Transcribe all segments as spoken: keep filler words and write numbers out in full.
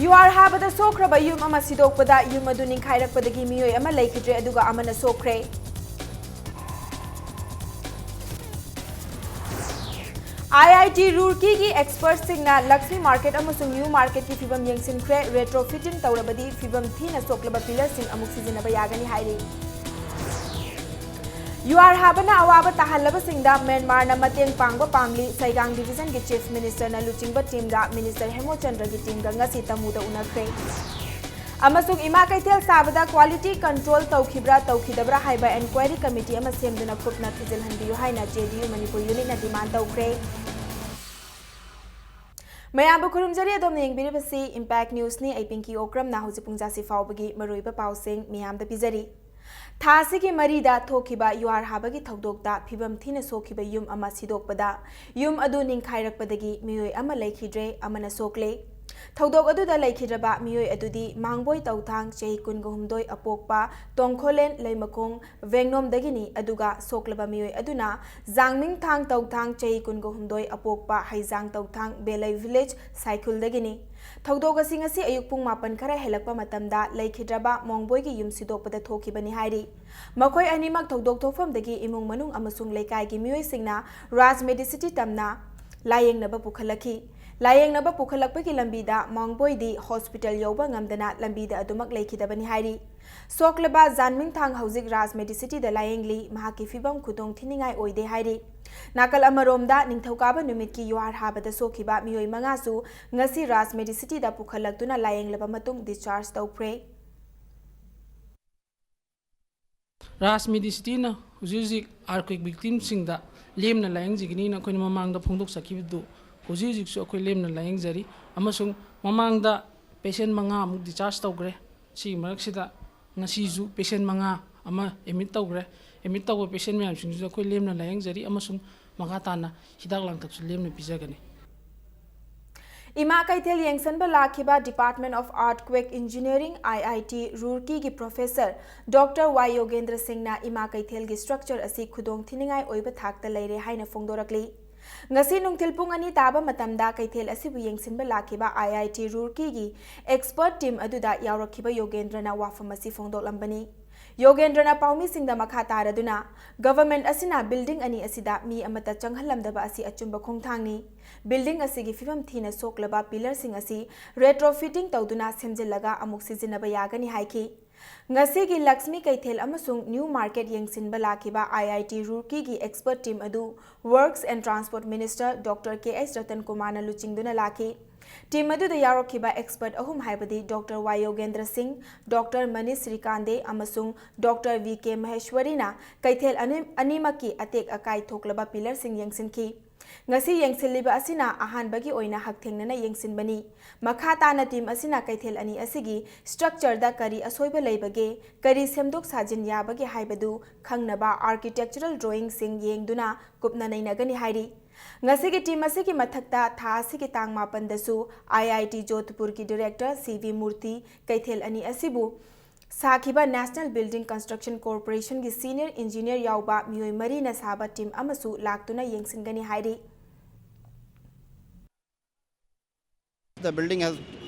ꯌꯨꯍꯥꯔ ꯍꯥꯕꯗ ꯁꯣꯛꯈ꯭ꯔꯕ ꯌꯨꯝ ꯑꯃ ꯁꯤꯗꯣꯛꯄꯗ ꯌꯨꯝ ꯑꯗꯨ ꯅꯤꯡꯈꯥꯏꯔꯛꯄꯗꯒꯤ ꯃꯤꯑꯣꯏ ꯑꯃ ꯂꯩꯈꯤꯗ꯭ꯔꯦ, ꯑꯗꯨꯒ ꯑꯃꯅ ꯁꯣꯛꯈ꯭ꯔꯦ꯫ ꯑꯥꯏ ꯑꯥꯏ ꯇꯤ ꯔꯨꯔꯀꯤꯒꯤ ꯑꯦꯛꯁꯄꯔꯠꯁꯤꯡꯅ ꯂꯛꯁꯃꯤ ꯃꯥꯔꯀꯦꯠ ꯑꯃꯁꯨꯡ ꯅ꯭ꯌꯨ ꯃꯥꯔꯀꯦꯠꯀꯤ ꯐꯤꯕꯝ ꯌꯦꯡꯁꯤꯟꯈ꯭ꯔꯦ꯫ ꯔꯦꯇ꯭ꯔꯣꯐꯤꯇꯤꯡ ꯇꯧꯔꯕꯗꯤ ꯐꯤꯕꯝ ꯊꯤꯅ ꯁꯣꯛꯂꯕ ꯄꯤꯂꯔꯁꯤꯡ ꯑꯃꯨꯛ ꯁꯤꯖꯤꯟꯅꯕ ꯌꯥꯒꯅꯤ ꯍꯥꯏꯔꯤ꯫ ꯌꯨꯍꯥꯔ ꯍꯥꯕꯅ ꯑꯋꯥꯕ ꯇꯥꯍꯜꯂꯕꯁꯤꯡꯗ ꯃ꯭ꯌꯥꯟꯃꯥꯔꯅ ꯃꯇꯦꯡ ꯄꯥꯡꯕ ꯄꯥꯝꯂꯤ꯫ ꯁꯩꯒꯥꯡ ꯗꯤꯕꯤꯖꯟꯒꯤ ꯆꯤꯐ ꯃꯤꯅꯤꯁꯇꯔꯅ ꯂꯨꯆꯤꯡꯕ ꯇꯤꯝꯒ ꯃꯤꯅꯤꯁꯇꯔ ꯍꯦꯃꯣꯆꯟꯗ꯭ꯔꯒꯤ ꯇꯤꯝꯒ ꯉꯁꯤ ꯇꯃꯨꯗ ꯎꯅꯈ꯭ꯔꯦ꯫ ꯑꯃꯁꯨꯡ ꯏꯃꯥ ꯀꯩꯊꯦꯜ ꯁꯥꯕꯗ ꯀ꯭ꯋꯥꯂꯤꯇꯤ ꯀꯟꯇ꯭ꯔꯣꯜ ꯇꯧꯈꯤꯕ꯭ꯔꯥ ꯇꯧꯈꯤꯗꯕ꯭ꯔꯥ ꯍꯥꯏꯕ ꯏꯟꯀ꯭ꯋꯥꯏꯔꯤ ꯀꯃꯤꯇꯤ ꯑꯃ ꯁꯦꯝꯗꯨꯅ ꯀꯨꯞꯅ ꯊꯤꯖꯤꯜꯍꯟꯕꯤꯌꯨ ꯍꯥꯏꯅ ꯖꯦ ꯗꯤ ꯌꯨ ꯃꯅꯤꯄꯨꯔ ꯌꯨꯅꯤꯠꯅ ꯗꯤꯃꯥꯟ ꯇꯧꯈ꯭ꯔꯦ꯫ ꯃꯌꯥꯝꯕꯨ ꯈꯨꯔꯨꯝꯖꯔꯤ, ꯑꯗꯣꯝꯅ ꯌꯦꯡꯕꯤꯔꯤꯕꯁꯤ ꯏꯝꯄꯦꯛ ꯅ꯭ꯌꯨꯁꯅꯤ꯫ ꯑꯩ ꯄꯤꯡꯀꯤ ꯑꯣꯀ꯭ꯔꯝꯅ ꯍꯧꯖꯤꯛ ꯄꯨꯡ ꯖꯥꯁꯤ ꯐꯥꯎꯕꯒꯤ ꯃꯔꯨꯑꯣꯏꯕ ꯄꯥꯎꯁꯤꯡ ꯃꯤꯌꯥꯝꯗ ꯄꯤꯖꯔꯤ꯫ ꯊꯥ ꯑꯁꯤꯒꯤ ꯃꯔꯤꯗ ꯊꯣꯛꯈꯤꯕ ꯌꯨꯍꯥꯔ ꯍꯥꯕꯒꯤ ꯊꯧꯗꯣꯛꯇ ꯐꯤꯕꯝ ꯊꯤꯅ ꯁꯣꯛꯈꯤꯕ ꯌꯨꯝ ꯑꯃ ꯁꯤꯗꯣꯛꯄꯗ ꯌꯨꯝ ꯑꯗꯨ ꯅꯤꯡꯈꯥꯏꯔꯛꯄꯗꯒꯤ ꯃꯤꯑꯣꯏ ꯑꯃ ꯂꯩꯈꯤꯗ꯭ꯔꯦ, ꯑꯃꯅ ꯁꯣꯛꯂꯦ꯫ ꯊꯧꯗꯣꯛ ꯑꯗꯨꯗ ꯂꯩꯈꯤꯗ꯭ꯔꯕ ꯃꯤꯑꯣꯏ ꯑꯗꯨꯗꯤ ꯃꯥꯡꯕꯣꯏ ꯇꯧꯊꯥꯡ, ꯆꯍꯤ ꯀꯨꯟꯒ ꯍꯨꯝꯗꯣꯏ, ꯑꯄꯣꯛꯄ, ꯇꯣꯡꯈꯣꯂꯦꯟ ꯂꯩꯃꯈꯣꯡ ꯚꯦꯡꯅꯣꯝꯗꯒꯤꯅꯤ, ꯑꯗꯨꯒ ꯁꯣꯛꯂꯕ ꯃꯤꯑꯣꯏ ꯑꯗꯨꯅ ꯖꯥꯡꯃꯤꯡꯊꯥꯡ ꯇꯧꯊꯥꯡ, ꯆꯍꯤ ꯀꯨꯟꯒ ꯍꯨꯝꯗꯣꯏ, ꯑꯄꯣꯛꯄ ꯍꯩꯖꯥꯡ ꯇꯧꯊꯥꯡ ꯕꯦꯂꯩ ꯚꯤꯂꯦꯖ ꯁꯥꯏꯈꯨꯜꯗꯒꯤꯅꯤ꯫ ꯊꯧꯗꯣꯛ ꯑꯁꯤ ꯉꯁꯤ ꯑꯌꯨꯛ ꯄꯨꯡ ꯃꯥꯄꯟ ꯈꯔ ꯍꯦꯜꯂꯛꯄ ꯃꯇꯝꯗ ꯂꯩꯈꯤꯗ꯭ꯔꯕ ꯃꯣꯡꯕꯣꯏꯒꯤ ꯌꯨꯝ ꯁꯤꯗꯣꯛꯄꯗ ꯊꯣꯛꯈꯤꯕꯅꯤ ꯍꯥꯏꯔꯤ꯫ ꯃꯈꯣꯏ ꯑꯅꯤꯃꯛ ꯊꯧꯗꯣꯛ ꯊꯣꯛꯐꯝꯗꯒꯤ ꯏꯃꯨꯡ ꯃꯅꯨꯡ ꯑꯃꯁꯨꯡ ꯂꯩꯀꯥꯏꯒꯤ ꯃꯤꯑꯣꯏꯁꯤꯡꯅ ꯔꯥꯖ ꯃꯦꯗꯤꯁꯤꯇꯤ ꯇꯝꯅ ꯂꯥꯌꯦꯡꯅꯕ ꯄꯨꯈꯠꯂꯛꯈꯤ꯫ ꯂꯥꯌꯦꯡꯅꯕ ꯄꯨꯈꯠꯂꯛꯄꯒꯤ ꯂꯝꯕꯤꯗ ꯃꯣꯡꯕꯣꯏꯗꯤ ꯍꯣꯁꯄꯤꯇꯥꯜ ꯌꯧꯕ ꯉꯝꯗꯅ ꯂꯝꯕꯤꯗ ꯑꯗꯨꯃꯛ ꯂꯩꯈꯤꯗꯕꯅꯤ ꯍꯥꯏꯔꯤ꯫ ꯁꯣꯛꯂꯕ ꯖꯥꯟꯃꯤꯡꯊꯥꯡ ꯍꯧꯖꯤꯛ ꯔꯥꯖ ꯃꯦꯗꯤꯁꯤꯇꯤꯗ ꯂꯥꯌꯦꯡꯂꯤ꯫ ꯃꯍꯥꯛꯀꯤ ꯐꯤꯕꯝ ꯈꯨꯗꯣꯡ ꯊꯤꯅꯤꯡꯉꯥꯏ ꯑꯣꯏꯗꯦ ꯍꯥꯏꯔꯤ꯫ ꯅꯥꯀꯜ ꯑꯃꯔꯣꯝꯗ, ꯅꯤꯡꯊꯧꯀꯥꯕ ꯅꯨꯃꯤꯠꯀꯤ ꯌꯨꯍꯥꯔ ꯍꯥꯕꯗ ꯁꯣꯛꯈꯤꯕ ꯃꯤꯑꯣꯏ ꯃꯉꯥꯁꯨ ꯉꯁꯤ ꯔꯥꯖ ꯃꯦꯗꯤꯁꯤꯇꯤꯗ ꯄꯨꯈꯠꯂꯛꯇꯨꯅ ꯂꯥꯌꯦꯡꯂꯕ ꯃꯇꯨꯡ ꯗꯤꯁꯆꯥꯔꯖ ꯇꯧꯈ꯭ꯔꯦ꯫ ꯔꯥꯖ ꯃꯦꯗꯤꯁꯤꯇꯤꯅ ꯍꯧꯖꯤꯛ ꯍꯧꯖꯤꯛ ꯑꯥꯔꯀ꯭ꯋꯦꯛ ꯚꯤꯛꯇꯤꯝꯁꯤꯡꯗ ꯂꯦꯝꯅ ꯂꯥꯌꯦꯡꯖꯒꯅꯤꯅ ꯑꯩꯈꯣꯏꯅ ꯃꯃꯥꯡꯗ ꯐꯣꯡꯗꯣꯛꯆꯈꯤꯕꯗꯨ ꯍꯧꯖꯤꯛ ꯍꯧꯖꯤꯛꯁꯨ ꯑꯩꯈꯣꯏ ꯂꯦꯝꯅ ꯂꯥꯌꯦꯡꯖꯔꯤ, ꯑꯃꯁꯨꯡ ꯃꯃꯥꯡꯗ ꯄꯦꯁꯦꯟ ꯃꯉꯥꯃꯨꯛ ꯗꯤꯁꯆꯥꯔꯖ ꯇꯧꯈ꯭ꯔꯦ꯫ ꯁꯤꯒꯤ ꯃꯔꯛꯁꯤꯗ ꯉꯁꯤꯁꯨ ꯄꯦꯁꯦꯟ ꯃꯉꯥ ꯑꯃ ꯑꯦꯗꯃꯤꯠ ꯇꯧꯈ꯭ꯔꯦ꯫ ꯑꯦꯗꯃꯤꯠ ꯇꯧꯕ ꯄꯦꯁꯦꯟ ꯃꯌꯥꯝꯁꯤꯡꯁꯤꯁꯨ ꯑꯩꯈꯣꯏ ꯂꯦꯝꯅ ꯂꯥꯌꯦꯡꯖꯔꯤ ꯑꯃꯁꯨꯡ ꯃꯈꯥ ꯇꯥꯅ ꯍꯤꯗꯥꯛ ꯂꯥꯡꯊꯛꯁꯨ ꯂꯦꯝꯅ ꯄꯤꯖꯒꯅꯤ꯫ ꯏꯃꯥ ꯀꯩꯊꯦꯜ ꯌꯦꯡꯁꯤꯟꯕ ꯂꯥꯛꯈꯤꯕ Department of Earthquake Engineering, I I T ꯔꯨꯔꯀꯤꯒꯤ ꯄ꯭ꯔꯣꯐꯦꯁꯔ ꯗꯣꯛꯇꯔ ꯋꯥꯏ ꯌꯣꯒꯦꯟꯗ꯭ꯔ ꯁꯤꯡꯅ ꯏꯃꯥ ꯀꯩꯊꯦꯜꯒꯤ ꯁ꯭ꯇ꯭ꯔꯛꯆꯔ ꯑꯁꯤ ꯈꯨꯗꯣꯡ ꯊꯤꯅꯤꯡꯉꯥꯏ ꯑꯣꯏꯕ ꯊꯥꯛꯇ ꯂꯩꯔꯦ ꯍꯥꯏꯅ ꯐꯣꯡꯗꯣꯔꯛꯂꯤ꯫ ꯉꯁꯤ ꯅꯨꯡꯊꯤꯜ ꯄꯨꯡ ꯑꯅꯤ ꯇꯥꯕ ꯃꯇꯝꯗ ꯀꯩꯊꯦꯜ ꯑꯁꯤꯕꯨ ꯌꯦꯡꯁꯤꯟꯕ ꯂꯥꯛꯈꯤꯕ ꯑꯥꯏ ꯑꯥꯏ ꯇꯤ ꯔꯨꯔꯀꯤꯒꯤ expert team ꯑꯗꯨꯗ ꯌꯥꯎꯔꯛꯈꯤꯕ ꯌꯣꯒꯦꯟꯗ꯭ꯔꯅ ꯋꯥꯐꯝ ꯑꯁꯤ ꯐꯣꯡꯗꯣꯛꯂꯝꯕꯅꯤ꯫ ꯌꯣꯒꯦꯟꯗ꯭ꯔꯅ ꯄꯥꯎꯃꯤꯁꯤꯡꯗ ꯃꯈꯥ ꯇꯥꯔꯗꯨꯅ, Government ꯑꯁꯤꯅ building ꯑꯅꯤ ꯑꯁꯤꯗ ꯃꯤ ꯑꯃꯠꯇ ꯆꯪꯍꯜꯂꯝꯗꯕ ꯑꯁꯤ ꯑꯆꯨꯝꯕ ꯈꯣꯡꯊꯥꯡꯅꯤ꯫ Building ꯑꯁꯤꯒꯤ ꯐꯤꯕꯝ ꯊꯤꯅ ꯁꯣꯛꯂꯕ pillarꯁꯤꯡ ꯑꯁꯤ retrofitting ꯇꯧꯗꯨꯅ ꯁꯦꯝꯖꯤꯜꯂꯒ ꯑꯃꯨꯛ ꯁꯤꯖꯤꯟꯅꯕ ꯌꯥꯒꯅꯤ ꯍꯥꯏꯈꯤ꯫ ꯉꯁꯤꯒꯤ ꯂꯛꯁꯃꯤ ꯀꯩꯊꯦꯜ ꯑꯃꯁꯨꯡ New Market ꯌꯦꯡꯁꯤꯟꯕ ꯂꯥꯛꯈꯤꯕ ꯑꯥꯏ ꯑꯥꯏ ꯇꯤ ꯔꯨꯔꯀꯤꯒꯤ expert team ꯑꯗꯨ Works and Transport Minister Doctor K H Ratan ꯀꯨꯃꯥꯔꯅ ꯂꯨꯆꯤꯡꯗꯨꯅ ꯂꯥꯛꯈꯤ꯫ Team ꯑꯗꯨꯗ ꯌꯥꯎꯔꯛꯈꯤꯕ expert ꯑꯍꯨꯝ ꯍꯥꯏꯕꯗꯤ Doctor ꯋꯥꯏ ꯌꯣꯒꯦꯟꯗ꯭ꯔ ꯁꯤꯡ, Doctor ꯃꯅꯤꯁ ꯁ꯭ꯔꯤꯀꯥꯟꯗꯦ ꯑꯃꯁꯨꯡ Doctor ꯚꯤ ꯀꯦ ꯃꯍꯦꯁ꯭ꯋꯔꯤꯅ ꯀꯩꯊꯦꯜ ꯑꯅꯤ-, ꯑꯅꯤꯃꯛꯀꯤ ꯑꯇꯦꯛ ꯑꯀꯥꯏ ꯊꯣꯛꯂꯕ pillarꯁꯤꯡ ꯌꯦꯡꯁꯤꯟꯈꯤ꯫ ꯉꯁꯤ ꯌꯦꯡꯁꯤꯜꯂꯤꯕ ꯑꯁꯤꯅ ꯑꯍꯥꯟꯕꯒꯤ ꯑꯣꯏꯅ ꯍꯛꯊꯦꯡꯅꯅ ꯌꯦꯡꯁꯤꯟꯕꯅꯤ꯫ ꯃꯈꯥ ꯇꯥꯅ team ꯑꯁꯤꯅ ꯀꯩꯊꯦꯜ ꯑꯅꯤ ꯑꯁꯤꯒꯤ structureꯗ ꯀꯔꯤ ꯑꯁꯣꯏꯕ ꯂꯩꯕꯒꯦ, ꯀꯔꯤ ꯁꯦꯝꯗꯣꯛ ꯁꯥꯖꯤꯟ ꯌꯥꯕꯒꯦ ꯍꯥꯏꯕꯗꯨ ꯈꯪꯅꯕ architectural drawingꯁꯤꯡ ꯌꯦꯡꯗꯨꯅ ꯀꯨꯞꯅ ꯅꯩꯅꯒꯅꯤ ꯍꯥꯏꯔꯤ꯫ ꯉꯁꯤꯒꯤ team ꯑꯁꯤꯒꯤ ꯃꯊꯛꯇ ꯊꯥ ꯑꯁꯤꯒꯤ ꯇꯥꯡ ꯃꯥꯄꯟꯗꯁꯨ ꯑꯥꯏ I T ꯖꯣꯙꯄꯨꯔꯒꯤ director C V ꯃꯨꯔꯇꯤ ꯀꯩꯊꯦꯜ ꯑꯅꯤ ꯑꯁꯤꯕꯨ ꯁꯥꯈꯤꯕ National Building Construction Corporationꯒꯤ senior engineer ꯌꯥꯎꯕ ꯃꯤꯑꯣꯏ ꯃꯔꯤꯅ ꯁꯥꯕ team ꯑꯃꯁꯨ ꯂꯥꯛꯇꯨꯅ ꯌꯦꯡꯁꯤꯟꯒꯅꯤ ꯍꯥꯏꯔꯤ꯫ The building has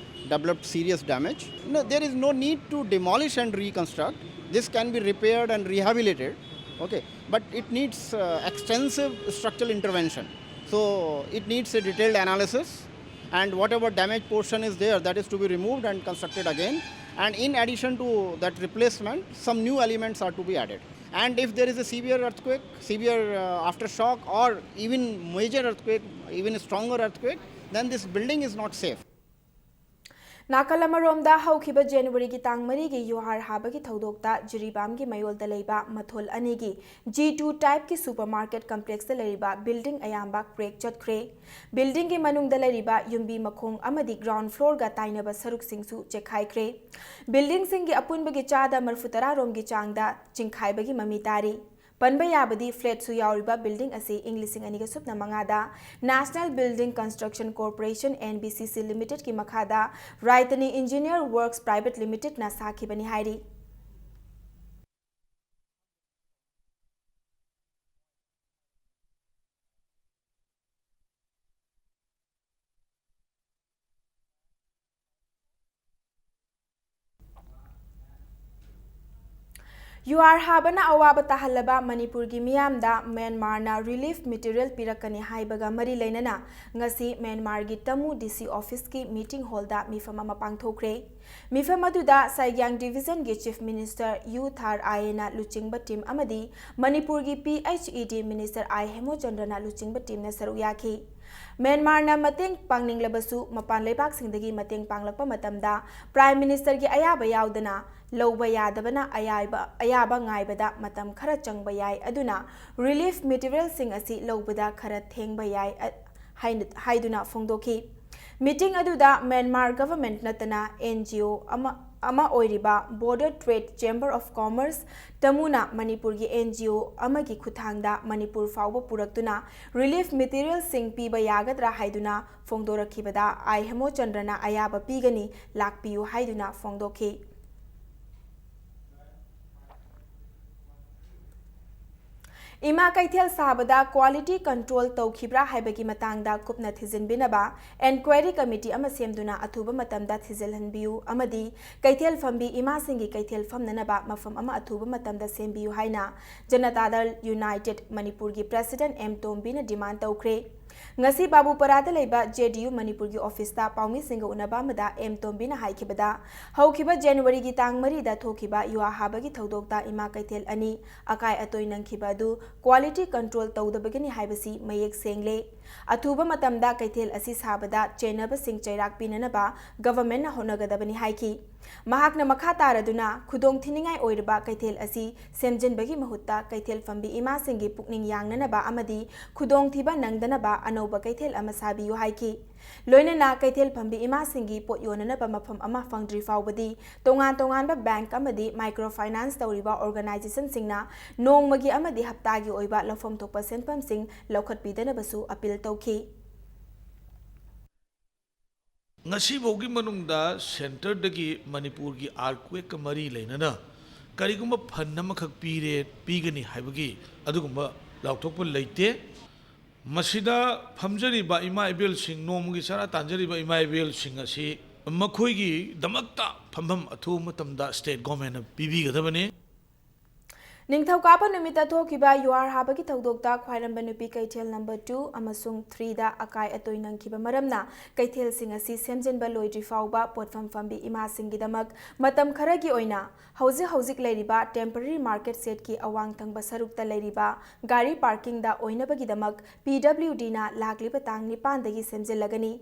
developed serious damage. No, there is no need to demolish and reconstruct. This can be repaired and rehabilitated. Okay, but it needs uh, extensive structural intervention. So it needs a detailed analysis, and whatever damaged portion is there, that is to be removed and constructed again. And in addition to that replacement, some new elements are to be added. And if there is a severe earthquake, severe uh, aftershock, or even major earthquake, even a stronger earthquake, then this building is not safe. ꯅꯥꯀꯜ ꯑꯃꯔꯣꯝꯗ, ꯍꯧꯈꯤꯕ ꯖꯅꯋꯥꯔꯤꯒꯤ ꯇꯥꯡ ꯃꯔꯤꯒꯤ ꯌꯨꯍꯥꯔ ꯍꯥꯕꯒꯤ ꯊꯧꯗꯣꯛꯇ ꯖꯤꯔꯤꯕꯥꯝꯒꯤ ꯃꯌꯣꯜꯗ ꯂꯩꯕ ꯃꯊꯣꯜ ꯑꯅꯤꯒꯤ G two typeꯀꯤ supermarket complexꯇ ꯂꯩꯔꯤꯕ building ꯑꯌꯥꯝꯕ crack ꯆꯠꯈ꯭ꯔꯦ꯫ Buildingꯒꯤ ꯃꯅꯨꯡꯗ ꯂꯩꯔꯤꯕ ꯌꯨꯝꯕꯤ ꯃꯈꯣꯡ ꯑꯃꯗꯤ ground floorꯒ ꯇꯥꯏꯅꯕ ꯁꯔꯨꯛꯁꯤꯡꯁꯨ ꯆꯦꯛꯈꯥꯏꯈ꯭ꯔꯦ꯫ Buildingꯁꯤꯡꯒꯤ ꯑꯄꯨꯟꯕꯒꯤ ꯆꯥꯗ ꯃꯔꯤꯐꯨꯇꯔꯥ ꯔꯣꯝꯒꯤ ꯆꯥꯡꯗ ꯆꯤꯡꯈꯥꯏꯕꯒꯤ ꯃꯃꯤ ꯇꯥꯔꯤ꯫ ꯄꯟꯕ ꯌꯥꯕꯗꯤ, flatꯁꯨ ꯌꯥꯎꯔꯤꯕ building ꯑꯁꯤ ꯏꯪ ꯂꯤꯁꯤꯡ ꯑꯅꯤꯒ ꯁꯨꯞꯅ ꯃꯉꯥꯗ National Building Construction Corporation, N B C C Limitedꯀꯤ ꯃꯈꯥꯗ Raitani Engineer Works Private Limitedꯅ ꯁꯥꯈꯤꯕꯅꯤ ꯍꯥꯏꯔꯤ꯫ ꯌꯨꯍꯥꯔ ꯍꯥꯕꯅ ꯑꯋꯥꯕ ꯇꯥꯍꯜꯂꯕ ꯃꯅꯤꯄꯨꯔꯒꯤ ꯃꯤꯌꯥꯝꯗ ꯃ꯭ꯌꯥꯟꯃꯥꯔꯅ relief material ꯄꯤꯔꯛꯀꯅꯤ ꯍꯥꯏꯕꯒ ꯃꯔꯤ ꯂꯩꯅꯅ ꯉꯁꯤ ꯃ꯭ꯌꯥꯟꯃꯥꯔꯒꯤ ꯇꯃꯨ D C office ꯀꯤ meeting hall ꯗ ꯃꯤꯐꯝ ꯑꯃ ꯄꯥꯡꯊꯣꯛꯈ꯭ꯔꯦ꯫ ꯃꯤꯐꯝ ꯑꯗꯨꯗ ꯁꯥꯏꯒ꯭ꯌꯥꯡ division ꯒꯤ Chief Minister U Thar Aye ꯅ ꯂꯨꯆꯤꯡꯕ team ꯑꯃꯗꯤ ꯃꯅꯤꯄꯨꯔꯒꯤ P H E D Minister I ꯍꯦꯃꯣꯆꯟꯗ꯭ꯔꯅ ꯂꯨꯆꯤꯡꯕ team ꯅ ꯁꯔꯨꯛ ꯌꯥꯈꯤ꯫ ꯃ꯭ꯌꯥꯟꯃꯥꯔꯅ ꯃꯇꯦꯡ ꯄꯥꯡꯅꯤꯡꯂꯕꯁꯨ ꯃꯄꯥꯟ ꯂꯩꯕꯥꯛꯁꯤꯡꯗꯒꯤ ꯃꯇꯦꯡ ꯄꯥꯡꯂꯛꯄ ꯃꯇꯝꯗ Prime Minister ꯒꯤ ꯑꯌꯥꯕ ꯌꯥꯎꯗꯅ ꯂꯧꯕ ꯌꯥꯗꯕꯅ ꯑꯌꯥꯕ, ꯑꯌꯥꯕ ꯉꯥꯏꯕꯗ ꯃꯇꯝ ꯈꯔ ꯆꯪꯕ ꯌꯥꯏ, ꯑꯗꯨꯅ relief material ꯁꯤꯡ ꯑꯁꯤ ꯂꯧꯕꯗ ꯈꯔ ꯊꯦꯡꯕ ꯌꯥꯏ, ꯑ, ꯍꯥꯏꯅ, ꯍꯥꯏꯗꯨꯅ ꯐꯣꯡꯗꯣꯛꯈꯤ꯫ Meeting ꯑꯗꯨꯗ ꯃ꯭ꯌꯥꯟꯃꯥꯔ government ꯅꯠꯇꯅ N G O ꯑꯃ, ꯑꯃ ꯑꯣꯏꯔꯤꯕ Border Trade Chamber of Commerce, ꯇꯃꯨꯅ ꯃꯅꯤꯄꯨꯔꯒꯤ N G O ꯑꯃꯒꯤ ꯈꯨꯠꯊꯥꯡꯗ ꯃꯅꯤꯄꯨꯔ ꯐꯥꯎꯕ ꯄꯨꯔꯛꯇꯨꯅ relief material ꯁꯤꯡ ꯄꯤꯕ ꯌꯥꯒꯗ꯭ꯔꯥ ꯍꯥꯏꯗꯨꯅ ꯐꯣꯡꯗꯣꯔꯛꯈꯤꯕꯗ, I ꯍꯦꯃꯣꯆꯟꯗ꯭ꯔꯅ ꯑꯌꯥꯕ ꯄꯤꯒꯅꯤ, ꯂꯥꯛꯄꯤꯌꯨ ꯍꯥꯏꯗꯨꯅ ꯐꯣꯡꯗꯣꯛꯈꯤ꯫ ꯏꯃꯥ ꯀꯩꯊꯦꯜ ꯁꯥꯕꯗ quality control ꯇꯧꯈꯤꯕ꯭ꯔꯥ ꯍꯥꯏꯕꯒꯤ ꯃꯇꯥꯡꯗ ꯀꯨꯞꯅ ꯊꯤꯖꯤꯟꯕꯤꯅꯕ enquiry committee ꯑꯃ ꯁꯦꯝꯗꯨꯅ ꯑꯊꯨꯕ ꯃꯇꯝꯗ ꯊꯤꯖꯤꯜꯍꯟꯕꯤꯌꯨ ꯑꯃꯗꯤ ꯀꯩꯊꯦꯜ ꯐꯝꯕꯤ ꯏꯃꯥꯁꯤꯡꯒꯤ ꯀꯩꯊꯦꯜ ꯐꯝꯅꯅꯕ ꯃꯐꯝ ꯑꯃ ꯑꯊꯨꯕ ꯃꯇꯝꯗ ꯁꯦꯝꯕꯤꯌꯨ ꯍꯥꯏꯅ ꯖꯅꯇꯥ ꯗꯜ ꯌꯨꯅꯥꯏꯇꯦꯗ ꯃꯅꯤꯄꯨꯔꯒꯤ president M ꯇꯣꯝꯕꯤꯅ demand ꯇꯧꯈ꯭ꯔꯦ꯫ ꯉꯁꯤ ꯕꯥꯕꯨꯄꯔꯥꯗ ꯂꯩꯕ J D U ꯃꯅꯤꯄꯨꯔꯒꯤ office ꯇ ꯄꯥꯎꯃꯤꯁꯤꯡꯒ ꯎꯅꯕ ꯑꯃꯗ M ꯇꯣꯝꯕꯤꯅ ꯍꯥꯏꯈꯤꯕꯗ, ꯍꯧꯈꯤꯕ January ꯒꯤ ꯇꯥꯡ ꯃꯔꯤꯗ ꯊꯣꯛꯈꯤꯕ ꯌꯨꯍꯥ ꯍꯥꯕꯒꯤ ꯊꯧꯗꯣꯛꯇ ꯏꯃꯥ ꯀꯩꯊꯦꯜ ꯑꯅꯤ ꯑꯀꯥꯏ ꯑꯇꯣꯏ ꯅꯪꯈꯤꯕ ꯑꯗꯨ quality control ꯇꯧꯗꯕꯒꯤꯅꯤ ꯍꯥꯏꯕꯁꯤ ꯃꯌꯦꯛ ꯁꯦꯡꯂꯦ꯫ ꯑꯊꯨꯕ ꯃꯇꯝꯗ ꯀꯩꯊꯦꯜ ꯑꯁꯤ ꯁꯥꯕꯗ ꯆꯦꯟꯅꯕꯁꯤꯡ ꯆꯩꯔꯥꯛ ꯄꯤꯅꯅꯕ government ꯅ ꯍꯣꯠꯅꯒꯗꯕꯅꯤ ꯍꯥꯏꯈꯤ꯫ ꯃꯍꯥꯛꯅ ꯃꯈꯥ ꯇꯥꯔꯗꯨꯅ, ꯈꯨꯗꯣꯡꯊꯤꯅꯤꯡꯉꯥꯏ ꯑꯣꯏꯔꯕ ꯀꯩꯊꯦꯜ ꯑꯁꯤ ꯁꯦꯝꯖꯤꯟꯕꯒꯤ ꯃꯍꯨꯠꯇ ꯀꯩꯊꯦꯜ ꯐꯝꯕꯤ ꯏꯃꯥꯁꯤꯡꯒꯤ ꯄꯨꯛꯅꯤꯡ ꯌꯥꯡꯅꯅꯕ ꯑꯃꯗꯤ ꯈꯨꯗꯣꯡꯊꯤꯕ ꯅꯪꯗꯅꯕ ꯑꯅꯧꯕ ꯀꯩꯊꯦꯜ ꯑꯃ ꯁꯥꯕꯤꯌꯨ ꯍꯥꯏꯈꯤ꯫ ꯂꯣꯏꯅꯅ ꯀꯩꯊꯦꯜ ꯐꯝꯕꯤ ꯏꯃꯥꯁꯤꯡꯒꯤ ꯄꯣꯠ ꯌꯣꯟꯅꯅꯕ ꯃꯐꯝ ꯑꯃ ꯐꯪꯗ꯭ꯔꯤ ꯐꯥꯎꯕꯗꯤ ꯇꯣꯉꯥꯟ ꯇꯣꯉꯥꯟꯕ bank ꯑꯃꯗꯤ micro finance ꯇꯧꯔꯤꯕ organization ꯁꯤꯡꯅ ꯅꯣꯡꯃꯒꯤ ꯑꯃꯗꯤ ꯍꯞꯇꯥꯒꯤ ꯑꯣꯏꯕ ꯂꯧꯐꯝ ꯊꯣꯛꯄ ꯁꯦꯟꯐꯝꯁꯤꯡ ꯂꯧꯈꯠꯄꯤꯗꯅꯕꯁꯨ appeal ꯇꯧꯈꯤ꯫ ꯉꯁꯤꯐꯥꯎꯒꯤ ꯃꯅꯨꯡꯗ centre ꯗꯒꯤ ꯃꯅꯤꯄꯨꯔꯒꯤ earthquake ꯀ ꯃꯔꯤ ꯂꯩꯅꯅ ꯀꯔꯤꯒꯨꯝꯕ fund ꯑꯃꯈꯛ ꯄꯤꯔꯦ, ꯄꯤꯒꯅꯤ ꯍꯥꯏꯕꯒꯤ ꯑꯗꯨꯒꯨꯝꯕ ꯂꯥꯎꯊꯣꯛꯄ ꯂꯩꯇꯦ꯫ ꯃꯁꯤꯗ ꯐꯝꯖꯔꯤꯕ ꯏꯃꯥ ꯏꯕꯦꯜꯁꯤꯡ, ꯅꯣꯡꯃꯒꯤ ꯆꯔꯥ ꯇꯥꯟꯖꯔꯤꯕ ꯏꯃꯥ ꯏꯕꯦꯜꯁꯤꯡ ꯑꯁꯤ ꯃꯈꯣꯏꯒꯤꯗꯃꯛꯇ ꯐꯝꯐꯝ ꯑꯊꯨꯕ ꯃꯇꯝꯗ state government ꯅ ꯄꯤꯕꯤꯒꯗꯕꯅꯤ꯫ ꯅꯤꯡꯊꯧꯀꯥꯕ ꯅꯨꯃꯤꯠꯇ ꯊꯣꯛꯈꯤꯕ ꯌꯨꯍꯥꯔ ꯍꯥꯕꯒꯤ ꯊꯧꯗꯣꯛꯇ ꯈ꯭ꯋꯥꯏꯔꯝꯕꯟ ꯅꯨꯄꯤ ꯀꯩꯊꯦꯜ ꯅꯝꯕꯔ ꯇꯨ ꯑꯃꯁꯨꯡ ꯊ꯭ꯔꯤꯗ ꯑꯀꯥꯏ ꯑꯇꯣꯏ ꯅꯪꯈꯤꯕ ꯃꯔꯝꯅ ꯀꯩꯊꯦꯜꯁꯤꯡ ꯑꯁꯤ ꯁꯦꯝꯖꯤꯟꯕ ꯂꯣꯏꯗ꯭ꯔꯤ ꯐꯥꯎꯕ ꯄꯣꯠꯐꯝ ꯐꯝꯕꯤ ꯏꯃꯥꯁꯤꯡꯒꯤꯗꯃꯛ ꯃꯇꯝ ꯈꯔꯒꯤ ꯑꯣꯏꯅ ꯍꯧꯖꯤꯛ ꯍꯧꯖꯤꯛ ꯂꯩꯔꯤꯕ temporary market shedꯀꯤ ꯑꯋꯥꯡ ꯊꯪꯕ ꯁꯔꯨꯛꯇ ꯂꯩꯔꯤꯕ ꯒꯥꯔꯤ parkingꯗ ꯑꯣꯏꯅꯕꯒꯤꯗꯃꯛ P W Dꯅ ꯂꯥꯛꯂꯤꯕ ꯇꯥꯡ ꯅꯤꯄꯥꯟꯗꯒꯤ ꯁꯦꯝꯖꯤꯜꯂꯒꯅꯤ꯫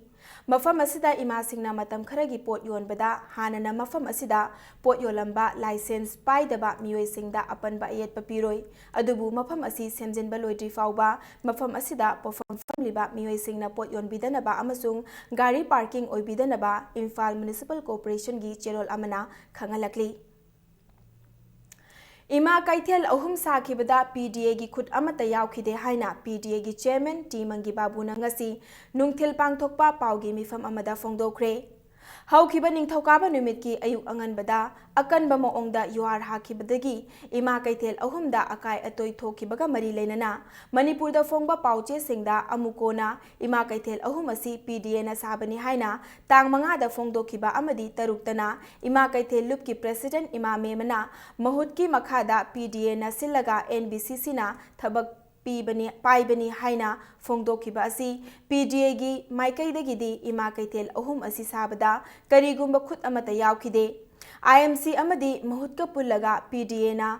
ꯃꯐꯝ ꯑꯁꯤꯗ ꯏꯃꯥꯁꯤꯡꯅ ꯃꯇꯝ ꯈꯔꯒꯤ ꯄꯣꯠ ꯌꯣꯟꯕꯗ ꯍꯥꯟꯅꯅ ꯃꯐꯝ ꯑꯁꯤꯗ ꯄꯣꯠ ꯌꯣꯜꯂꯝꯕ license ꯄꯥꯏꯗꯕ ꯃꯤꯑꯣꯏꯁꯤꯡꯗ ꯑꯄꯟꯕ ꯑꯌꯦꯠꯄ ꯄꯤꯔꯣꯏ꯫ ꯑꯗꯨꯕꯨ ꯃꯐꯝ ꯑꯁꯤ ꯁꯦꯝꯖꯤꯟꯕ ꯂꯣꯏꯗ꯭ꯔꯤ ꯐꯥꯎꯕ ꯃꯐꯝ ꯑꯁꯤꯗ ꯄꯣꯠꯐꯝ ꯐꯝꯂꯤꯕ ꯃꯤꯑꯣꯏꯁꯤꯡꯅ ꯄꯣꯠ ꯌꯣꯟꯕꯤꯗꯅꯕ ꯑꯃꯁꯨꯡ ꯒꯥꯔꯤ parking ꯑꯣꯏꯕꯤꯗꯅꯕ ꯏꯝꯐꯥꯜ Municipal Corporationꯒꯤ ꯆꯦꯔꯣꯜ ꯑꯃꯅ ꯈꯪꯍꯜꯂꯛꯂꯤ꯫ ꯏꯃꯥ ꯀꯩꯊꯦꯜ ꯑꯍꯨꯝ ꯁꯥꯈꯤꯕꯗ P D Aꯒꯤ ꯈꯨꯠ ꯑꯃꯠꯇ ꯌꯥꯎꯈꯤꯗꯦ ꯍꯥꯏꯅ P D Aꯒꯤ chairman ꯇꯤ ꯃꯪꯒꯤ ꯕꯥꯕꯨꯅ ꯉꯁꯤ ꯅꯨꯡꯊꯤꯜ ꯄꯥꯡꯊꯣꯛꯄ ꯄꯥꯎꯒꯤ ꯃꯤꯐꯝ ꯑꯃꯗ ꯐꯣꯡꯗꯣꯛꯈ꯭ꯔꯦ꯫ ꯍꯧꯈꯤꯕ ꯅꯤꯡꯊꯧꯀꯥꯕ ꯅꯨꯃꯤꯠꯀꯤ ꯑꯌꯨꯛ ꯑꯉꯟꯕꯗ ꯑꯀꯟꯕ ꯃꯑꯣꯡꯗ ꯌꯨꯍꯥꯔ ꯍꯥꯈꯤꯕꯗꯒꯤ ꯏꯃꯥ ꯀꯩꯊꯦꯜ ꯑꯍꯨꯝꯗ ꯑꯀꯥꯏ ꯑꯇꯣꯏ ꯊꯣꯛꯈꯤꯕꯒ ꯃꯔꯤ ꯂꯩꯅꯅ ꯃꯅꯤꯄꯨꯔꯗ ꯐꯣꯡꯕ ꯄꯥꯎꯆꯦꯁꯤꯡꯗ ꯑꯃꯨꯛ ꯀꯣꯟꯅ ꯏꯃꯥ ꯀꯩꯊꯦꯜ ꯑꯍꯨꯝ ꯑꯁꯤ P D Aꯅ ꯁꯥꯕꯅꯤ ꯍꯥꯏꯅ ꯇꯥꯡ ꯃꯉꯥꯗ ꯐꯣꯡꯗꯣꯛꯈꯤꯕ ꯑꯃꯗꯤ ꯇꯔꯨꯛꯇꯅ ꯏꯃꯥ ꯀꯩꯊꯦꯜ ꯂꯨꯞꯀꯤ president ꯏꯃꯥ ꯃꯦꯝꯃꯅ ꯃꯍꯨꯠꯀꯤ ꯃꯈꯥꯗ P D Aꯅ ꯁꯤꯜꯂꯒ N B C Cꯅ ꯊꯕꯛ ꯄꯤꯕꯅꯤ, ꯄꯥꯏꯕꯅꯤ ꯍꯥꯏꯅ ꯐꯣꯡꯗꯣꯛꯈꯤꯕ ꯑꯁꯤ P D Aꯒꯤ ꯃꯥꯏꯀꯩꯗꯒꯤꯗꯤ ꯏꯃꯥ ꯀꯩꯊꯦꯜ ꯑꯍꯨꯝ ꯑꯁꯤ ꯁꯥꯕꯗ ꯀꯔꯤꯒꯨꯝꯕ ꯈꯨꯠ ꯑꯃꯠꯇ ꯌꯥꯎꯈꯤꯗꯦ꯫ I M C ꯑꯃꯗꯤ ꯃꯍꯨꯠꯀ ꯄꯨꯜꯂꯒ P D Aꯅ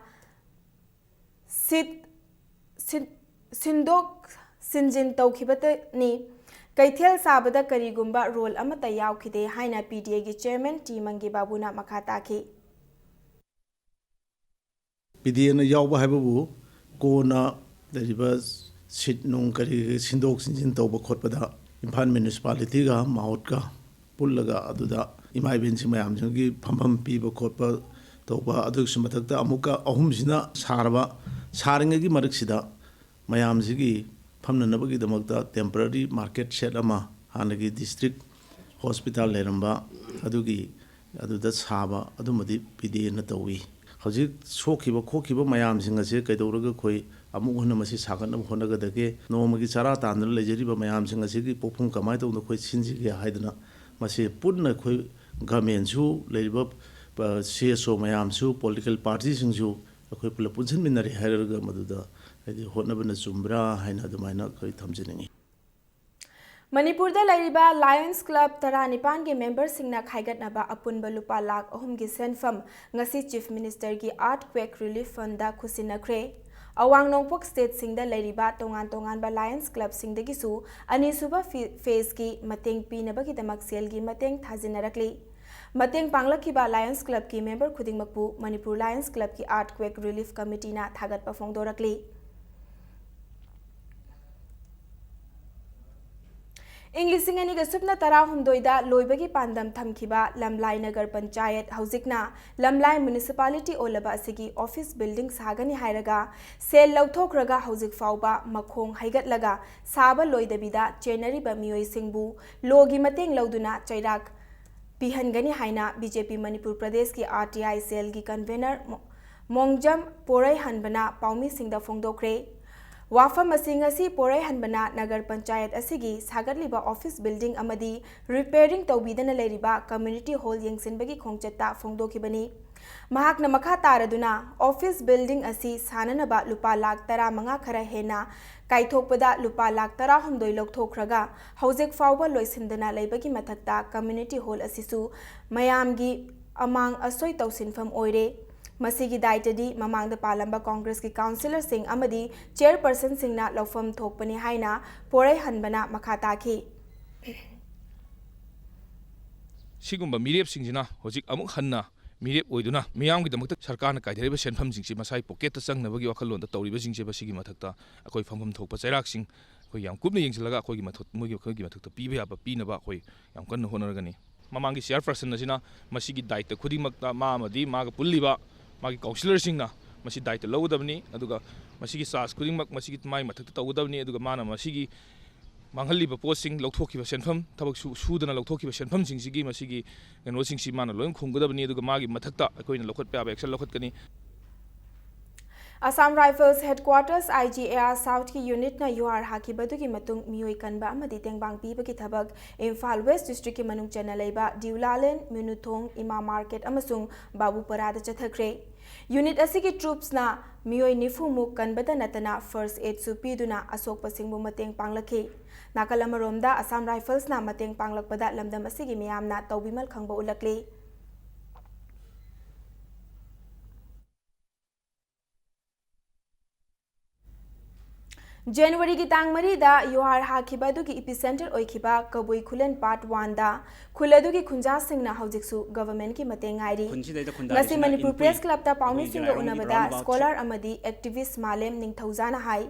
ꯁꯤꯠ-, ꯁꯤꯟ-, ꯁꯤꯟꯗꯣꯛ ꯁꯤꯟꯖꯤꯟ ꯇꯧꯈꯤꯕꯇꯅꯤ꯫ ꯀꯩꯊꯦꯜ ꯁꯥꯕꯗ ꯀꯔꯤꯒꯨꯝꯕ role ꯑꯃꯠꯇ ꯌꯥꯎꯈꯤꯗꯦ ꯍꯥꯏꯅ P D Aꯒꯤ chairman ꯇꯤ ꯃꯪꯒꯤ ꯕꯥꯕꯨꯅ ꯃꯈꯥ ꯇꯥꯈꯤ꯫ P D Aꯅ ꯌꯥꯎꯕ ꯍꯥꯏꯕꯕꯨ ꯀꯣꯟꯅ ꯂꯩꯔꯤꯕ seat ꯅꯨꯡ ꯀꯔꯤ ꯀꯔꯤ ꯁꯤꯟꯗꯣꯛ ꯁꯤꯟꯖꯤꯟ ꯇꯧꯕ ꯈꯣꯠꯄꯗ ꯏꯝꯐꯥꯜ municipalityꯒ ꯃꯥꯎꯠꯀ ꯄꯨꯜꯂꯒ ꯑꯗꯨꯗ ꯏꯃꯥ ꯏꯕꯦꯟꯁꯤꯡ ꯃꯌꯥꯝꯁꯤꯡꯒꯤ ꯐꯝꯐꯝ ꯄꯤꯕ ꯈꯣꯠꯄ ꯇꯧꯕ, ꯑꯗꯨꯒꯤꯁꯨ ꯃꯊꯛꯇ ꯑꯃꯨꯛꯀ ꯑꯍꯨꯝꯁꯤꯅ ꯁꯥꯔꯕ, ꯁꯥꯔꯤꯉꯩꯒꯤ ꯃꯔꯛꯁꯤꯗ ꯃꯌꯥꯝꯁꯤꯒꯤ ꯐꯝꯅꯅꯕꯒꯤꯗꯃꯛꯇ temporary market shed ꯑꯃ ꯍꯥꯟꯅꯒꯤ district hospital ꯂꯩꯔꯝꯕ ꯑꯗꯨꯒꯤ ꯑꯗꯨꯗ ꯁꯥꯕ ꯑꯗꯨꯃꯗꯤ P D Aꯅ ꯇꯧꯏ꯫ ꯍꯧꯖꯤꯛ ꯁꯣꯛꯈꯤꯕ ꯈꯣꯠꯈꯤꯕ ꯃꯌꯥꯝꯁꯤꯡ ꯑꯁꯦ ꯀꯩꯗꯧꯔꯒ ꯑꯩꯈꯣꯏ ꯑꯃꯨꯛ ꯍꯟꯅ ꯃꯁꯤ ꯁꯥꯒꯠꯅꯕ ꯍꯣꯠꯅꯒꯗꯒꯦ? ꯅꯣꯡꯃꯒꯤ ꯆꯔꯥ ꯇꯥꯟꯗꯨꯅ ꯂꯩꯖꯔꯤꯕ ꯃꯌꯥꯝꯁꯤꯡ ꯑꯁꯤꯒꯤ ꯄꯣꯛꯐꯝ ꯀꯃꯥꯏꯅ ꯇꯧꯗꯅ ꯑꯩꯈꯣꯏ ꯁꯤꯟꯁꯤꯒꯦ ꯍꯥꯏꯗꯅ ꯃꯁꯤ ꯄꯨꯟꯅ ꯑꯩꯈꯣꯏ governmentꯁꯨ, ꯂꯩꯔꯤꯕ, ꯑ, C S O ꯃꯌꯥꯝꯁꯨ, political partyꯁꯤꯡꯁꯨ, ꯑꯩꯈꯣꯏ ꯄꯨꯂꯞ ꯄꯨꯟꯁꯤꯟꯃꯤꯟꯅꯔꯦ ꯍꯥꯏꯔꯒ ꯃꯗꯨꯗ ꯍꯥꯏꯗꯤ ꯍꯣꯠꯅꯕꯅ ꯆꯨꯝꯕ꯭ꯔꯥ ꯍꯥꯏꯅ ꯑꯗꯨꯃꯥꯏꯅ ꯑꯩꯈꯣꯏ ꯊꯝꯖꯅꯤꯡꯉꯤ꯫ ꯃꯅꯤꯄꯨꯔꯗ ꯂꯩꯔꯤꯕ Lions Club ꯇꯔꯥꯅꯤꯄꯥꯟꯒꯤ memberꯁꯤꯡꯅ ꯈꯥꯏꯒꯠꯅꯕ ꯑꯄꯨꯟꯕ ꯂꯨꯄꯥ ꯂꯥꯈ ꯑꯍꯨꯝꯒꯤ ꯁꯦꯟꯐꯝ ꯉꯁꯤ Chief Ministerꯒꯤ Earthquake Relief Fundꯗ ꯈꯨꯠꯁꯤꯟꯅꯈ꯭ꯔꯦ꯫ ꯑꯋꯥꯡ ꯅꯣꯡꯄꯣꯛ stateꯁꯤꯡꯗ ꯂꯩꯔꯤꯕ ꯇꯣꯉꯥꯟ ꯇꯣꯉꯥꯟꯕ Lions Clubꯁꯤꯡꯗꯒꯤꯁꯨ ꯑꯅꯤꯁꯨꯕ phaseꯀꯤ ꯃꯇꯦꯡ ꯄꯤꯅꯕꯒꯤꯗꯃꯛ ꯁꯦꯜꯒꯤ ꯃꯇꯦꯡ ꯊꯥꯖꯤꯟꯅꯔꯛꯂꯤ꯫ ꯃꯇꯦꯡ ꯄꯥꯡꯂꯛꯈꯤꯕ Lions Clubꯀꯤ member ꯈꯨꯗꯤꯡꯃꯛꯄꯨ Manipur Lions Clubꯀꯤ Earthquake Relief Committeeꯅ ꯊꯥꯒꯠꯄ ꯐꯣꯡꯗꯣꯔꯛꯂꯤ꯫ ꯏꯪ ꯂꯤꯁꯤꯡ ꯑꯅꯤꯒ ꯁꯨꯞꯅ ꯇꯔꯥꯍꯨꯝꯗꯣꯏꯗ ꯂꯣꯏꯕꯒꯤ ꯄꯥꯟꯗꯝ ꯊꯝꯈꯤꯕ ꯂꯝꯂꯥꯏ ꯅꯒꯔ ꯄꯟꯆꯥꯌꯠ, ꯍꯧꯖꯤꯛꯅ ꯂꯝꯂꯥꯏ municipality ꯑꯣꯜꯂꯕ ꯑꯁꯤꯒꯤ office building ꯁꯥꯒꯅꯤ ꯍꯥꯏꯔꯒ ꯁꯦꯜ ꯂꯧꯊꯣꯛꯈ꯭ꯔꯒ ꯍꯧꯖꯤꯛ ꯐꯥꯎꯕ ꯃꯈꯣꯡ ꯍꯩꯒꯠꯂꯒ ꯁꯥꯕ ꯂꯣꯏꯗꯕꯤꯗ ꯆꯦꯟꯅꯔꯤꯕ ꯃꯤꯑꯣꯏꯁꯤꯡꯕꯨ ꯂꯣꯒꯤ ꯃꯇꯦꯡ ꯂꯧꯗꯨꯅ ꯆꯩꯔꯥꯛ ꯄꯤꯍꯟꯒꯅꯤ ꯍꯥꯏꯅ BJP ꯃꯅꯤꯄꯨꯔ ꯄ꯭ꯔꯗꯦꯁꯀꯤ RTI cellꯒꯤ convener ꯃꯣ-, ꯃꯣꯡꯖꯝ ꯄꯣꯔꯩꯍꯟꯕꯅ ꯄꯥꯎꯃꯤꯁꯤꯡꯗ ꯐꯣꯡꯗꯣꯛꯈ꯭ꯔꯦ꯫ ꯋꯥꯐꯝ ꯑꯁꯤ ꯉꯁꯤ ꯄꯣꯔꯩꯍꯟꯕꯅ ꯅꯒꯔ ꯄꯟꯆꯥꯌꯠ ꯑꯁꯤꯒꯤ ꯁꯥꯒꯠꯂꯤꯕ office building ꯑꯃꯗꯤ repairing ꯇꯧꯕꯤꯗꯅ ꯂꯩꯔꯤꯕ community hall ꯌꯦꯡꯁꯤꯟꯕꯒꯤ ꯈꯣꯡꯆꯠꯇ ꯐꯣꯡꯗꯣꯛꯈꯤꯕꯅꯤ꯫ ꯃꯍꯥꯛꯅ ꯃꯈꯥ ꯇꯥꯔꯗꯨꯅ office building ꯑꯁꯤ ꯁꯥꯅꯅꯕ ꯂꯨꯄꯥ ꯂꯥꯈ ꯇꯔꯥꯃꯉꯥ ꯈꯔ ꯍꯦꯟꯅ ꯀꯥꯏꯊꯣꯛꯄꯗ ꯂꯨꯄꯥ ꯂꯥꯈ ꯇꯔꯥꯍꯨꯝꯗꯣꯏ ꯂꯧꯊꯣꯛꯈ꯭ꯔꯒ ꯍꯧꯖꯤꯛ ꯐꯥꯎꯕ ꯂꯣꯏꯁꯤꯟꯗꯅ ꯂꯩꯕꯒꯤ ꯃꯊꯛꯇ community hall ꯑꯁꯤꯁꯨ ꯃꯌꯥꯝꯒꯤ ꯑꯃꯥꯡ ꯑꯁꯣꯏ ꯇꯧꯁꯤꯟꯐꯝ ꯑꯣꯏꯔꯦ꯫ ꯃꯁꯤꯒꯤ ꯗꯥꯏꯇꯗꯤ ꯃꯃꯥꯡꯗ ꯄꯥꯜꯂꯝꯕ ꯀꯣꯡꯒ꯭ꯔꯦꯁꯀꯤ councillorꯁꯤꯡ ꯑꯃꯗꯤ chairpersonꯁꯤꯡꯅ ꯂꯧꯐꯝ ꯊꯣꯛꯄꯅꯤ ꯍꯥꯏꯅ ꯄꯣꯔꯩꯍꯟꯕꯅ ꯃꯈꯥ ꯇꯥꯈꯤ꯫ ꯁꯤꯒꯨꯝꯕ ꯃꯤꯔꯦꯞꯁꯤꯡꯁꯤꯅ ꯍꯧꯖꯤꯛ ꯑꯃꯨꯛ ꯍꯟꯅ ꯃꯤꯔꯦꯞ ꯑꯣꯏꯗꯨꯅ ꯃꯤꯌꯥꯝꯒꯤꯗꯃꯛꯇ ꯁꯔꯀꯥꯔꯅ ꯀꯥꯏꯊꯔꯤꯕ ꯁꯦꯟꯐꯝꯁꯤꯡꯁꯤ ꯃꯁꯥꯒꯤ pocketꯇ ꯆꯪꯅꯕꯒꯤ ꯋꯥꯈꯜꯂꯣꯟꯗ ꯇꯧꯔꯤꯕꯁꯤꯡꯁꯦ ꯃꯁꯤꯒꯤ ꯃꯊꯛꯇ ꯑꯩꯈꯣꯏ ꯐꯝꯐꯝ ꯊꯣꯛꯄ ꯆꯩꯔꯥꯛꯁꯤꯡ ꯑꯩꯈꯣꯏ ꯌꯥꯝ ꯀꯨꯞꯅ ꯌꯦꯡꯁꯤꯜꯂꯒ ꯑꯩꯈꯣꯏꯒꯤ ꯃꯊꯛ-, ꯃꯣꯏꯒꯤ, ꯑꯩꯈꯣꯏꯒꯤ ꯃꯊꯛꯇ ꯄꯤꯕ ꯌꯥꯕ ꯄꯤꯅꯕ ꯑꯩꯈꯣꯏ ꯌꯥꯝ ꯀꯟꯅ ꯍꯣꯠꯅꯔꯒꯅꯤ꯫ ꯃꯃꯥꯡꯒꯤ chairperson ꯑꯁꯤꯅ ꯃꯁꯤꯒꯤ ꯗꯥꯏꯇ ꯈꯨꯗꯤꯡꯃꯛꯇ ꯃꯥ ꯑꯃꯗꯤ ꯃꯥꯒ ꯄꯨꯜꯂꯤꯕ ꯃꯥꯒꯤ councillorꯁꯤꯡꯅ ꯃꯁꯤ ꯗꯥꯏꯇ ꯂꯧꯒꯗꯕꯅꯤ, ꯑꯗꯨꯒ ꯃꯁꯤꯒꯤ charge ꯈꯨꯗꯤꯡꯃꯛ ꯃꯁꯤꯒꯤ ꯃꯥꯒꯤ ꯃꯊꯛꯇ ꯇꯧꯒꯗꯕꯅꯤ, ꯑꯗꯨꯒ ꯃꯥꯅ ꯃꯁꯤꯒꯤ ꯃꯥꯡꯍꯜꯂꯤꯕ ꯄꯣꯠꯁꯤꯡ ꯂꯧꯊꯣꯛꯈꯤꯕ ꯁꯦꯟꯐꯝ, ꯊꯕꯛ ꯁꯨ-, ꯁꯨꯗꯅ ꯂꯧꯊꯣꯛꯈꯤꯕ ꯁꯦꯟꯐꯝꯁꯤꯡꯁꯤꯒꯤ ꯃꯁꯤꯒꯤ ꯀꯩꯅꯣꯁꯤꯡꯁꯤ ꯃꯥꯅ ꯂꯣꯏꯅ ꯈꯨꯝꯒꯗꯕꯅꯤ, ꯑꯗꯨꯒ ꯃꯥꯒꯤ ꯃꯊꯛꯇ ꯑꯩꯈꯣꯏꯅ ꯂꯧꯈꯠꯄ ꯌꯥꯕ action ꯂꯧꯈꯠꯀꯅꯤ꯫ Assam Rifles Headquarters, I G A R South ꯀꯤ unit ꯅ ꯌꯨꯍꯥꯔ ꯍꯥꯈꯤꯕ ꯑꯗꯨꯒꯤ ꯃꯇꯨꯡ ꯃꯤꯑꯣꯏ ꯀꯟꯕ ꯑꯃꯗꯤ ꯇꯦꯡꯕꯥꯡ ꯄꯤꯕꯒꯤ ꯊꯕꯛ ꯏꯝꯐꯥꯜ West district ꯀꯤ ꯃꯅꯨꯡ ꯆꯟꯅ ꯂꯩꯕ ꯗꯤꯎꯂꯥꯂꯦꯟ, ꯃꯤꯅꯨꯊꯣꯡ, ꯏꯃꯥ market ꯑꯃꯁꯨꯡ ꯕꯥꯕꯨꯄꯔꯥꯗ ꯆꯠꯊꯈ꯭ꯔꯦ꯫ Unit ꯑꯁꯤꯒꯤ troops ꯅ ꯃꯤꯑꯣꯏ ꯅꯤꯐꯨ ꯃꯨꯛ ꯀꯟꯕꯇ ꯅꯠꯇꯅ first aid ꯁꯨ ꯄꯤꯗꯨꯅ ꯑꯁꯣꯛꯄꯁꯤꯡꯕꯨ ꯃꯇꯦꯡ ꯄꯥꯡꯂꯛꯈꯤ꯫ ꯅꯥꯀꯜ ꯑꯃꯔꯣꯝꯗ Assam Rifles ꯅ ꯃꯇꯦꯡ ꯄꯥꯡꯂꯛꯄꯗ ꯂꯝꯗꯝ ꯑꯁꯤꯒꯤ ꯃꯤꯌꯥꯝꯅ ꯇꯧꯕꯤꯃꯜ ꯈꯪꯕ ꯎꯠꯂꯛꯂꯤ꯫ January ꯒꯤ ꯇꯥꯡ ꯃꯔꯤꯗ ꯌꯨꯍꯥꯔ ꯍꯥꯈꯤꯕ ꯑꯗꯨꯒꯤ epicenter ꯑꯣꯏꯈꯤꯕ ꯀꯕꯨꯏ ꯈꯨꯂꯦꯟ Part One ꯗ ꯈꯨꯜ ꯑꯗꯨꯒꯤ ꯈꯨꯟꯖꯥꯁꯤꯡꯅ ꯍꯧꯖꯤꯛꯁꯨ government ꯀꯤ ꯃꯇꯦꯡ ꯉꯥꯏꯔꯤ꯫ ꯉꯁꯤ ꯃꯅꯤꯄꯨꯔ Press Club ꯇ ꯄꯥꯎꯃꯤꯁꯤꯡꯒ ꯎꯅꯕꯗ scholar ꯑꯃꯗꯤ activist ꯃꯥꯂꯦꯝ ꯅꯤꯡꯊꯧꯖꯥꯅ ꯍꯥꯏ,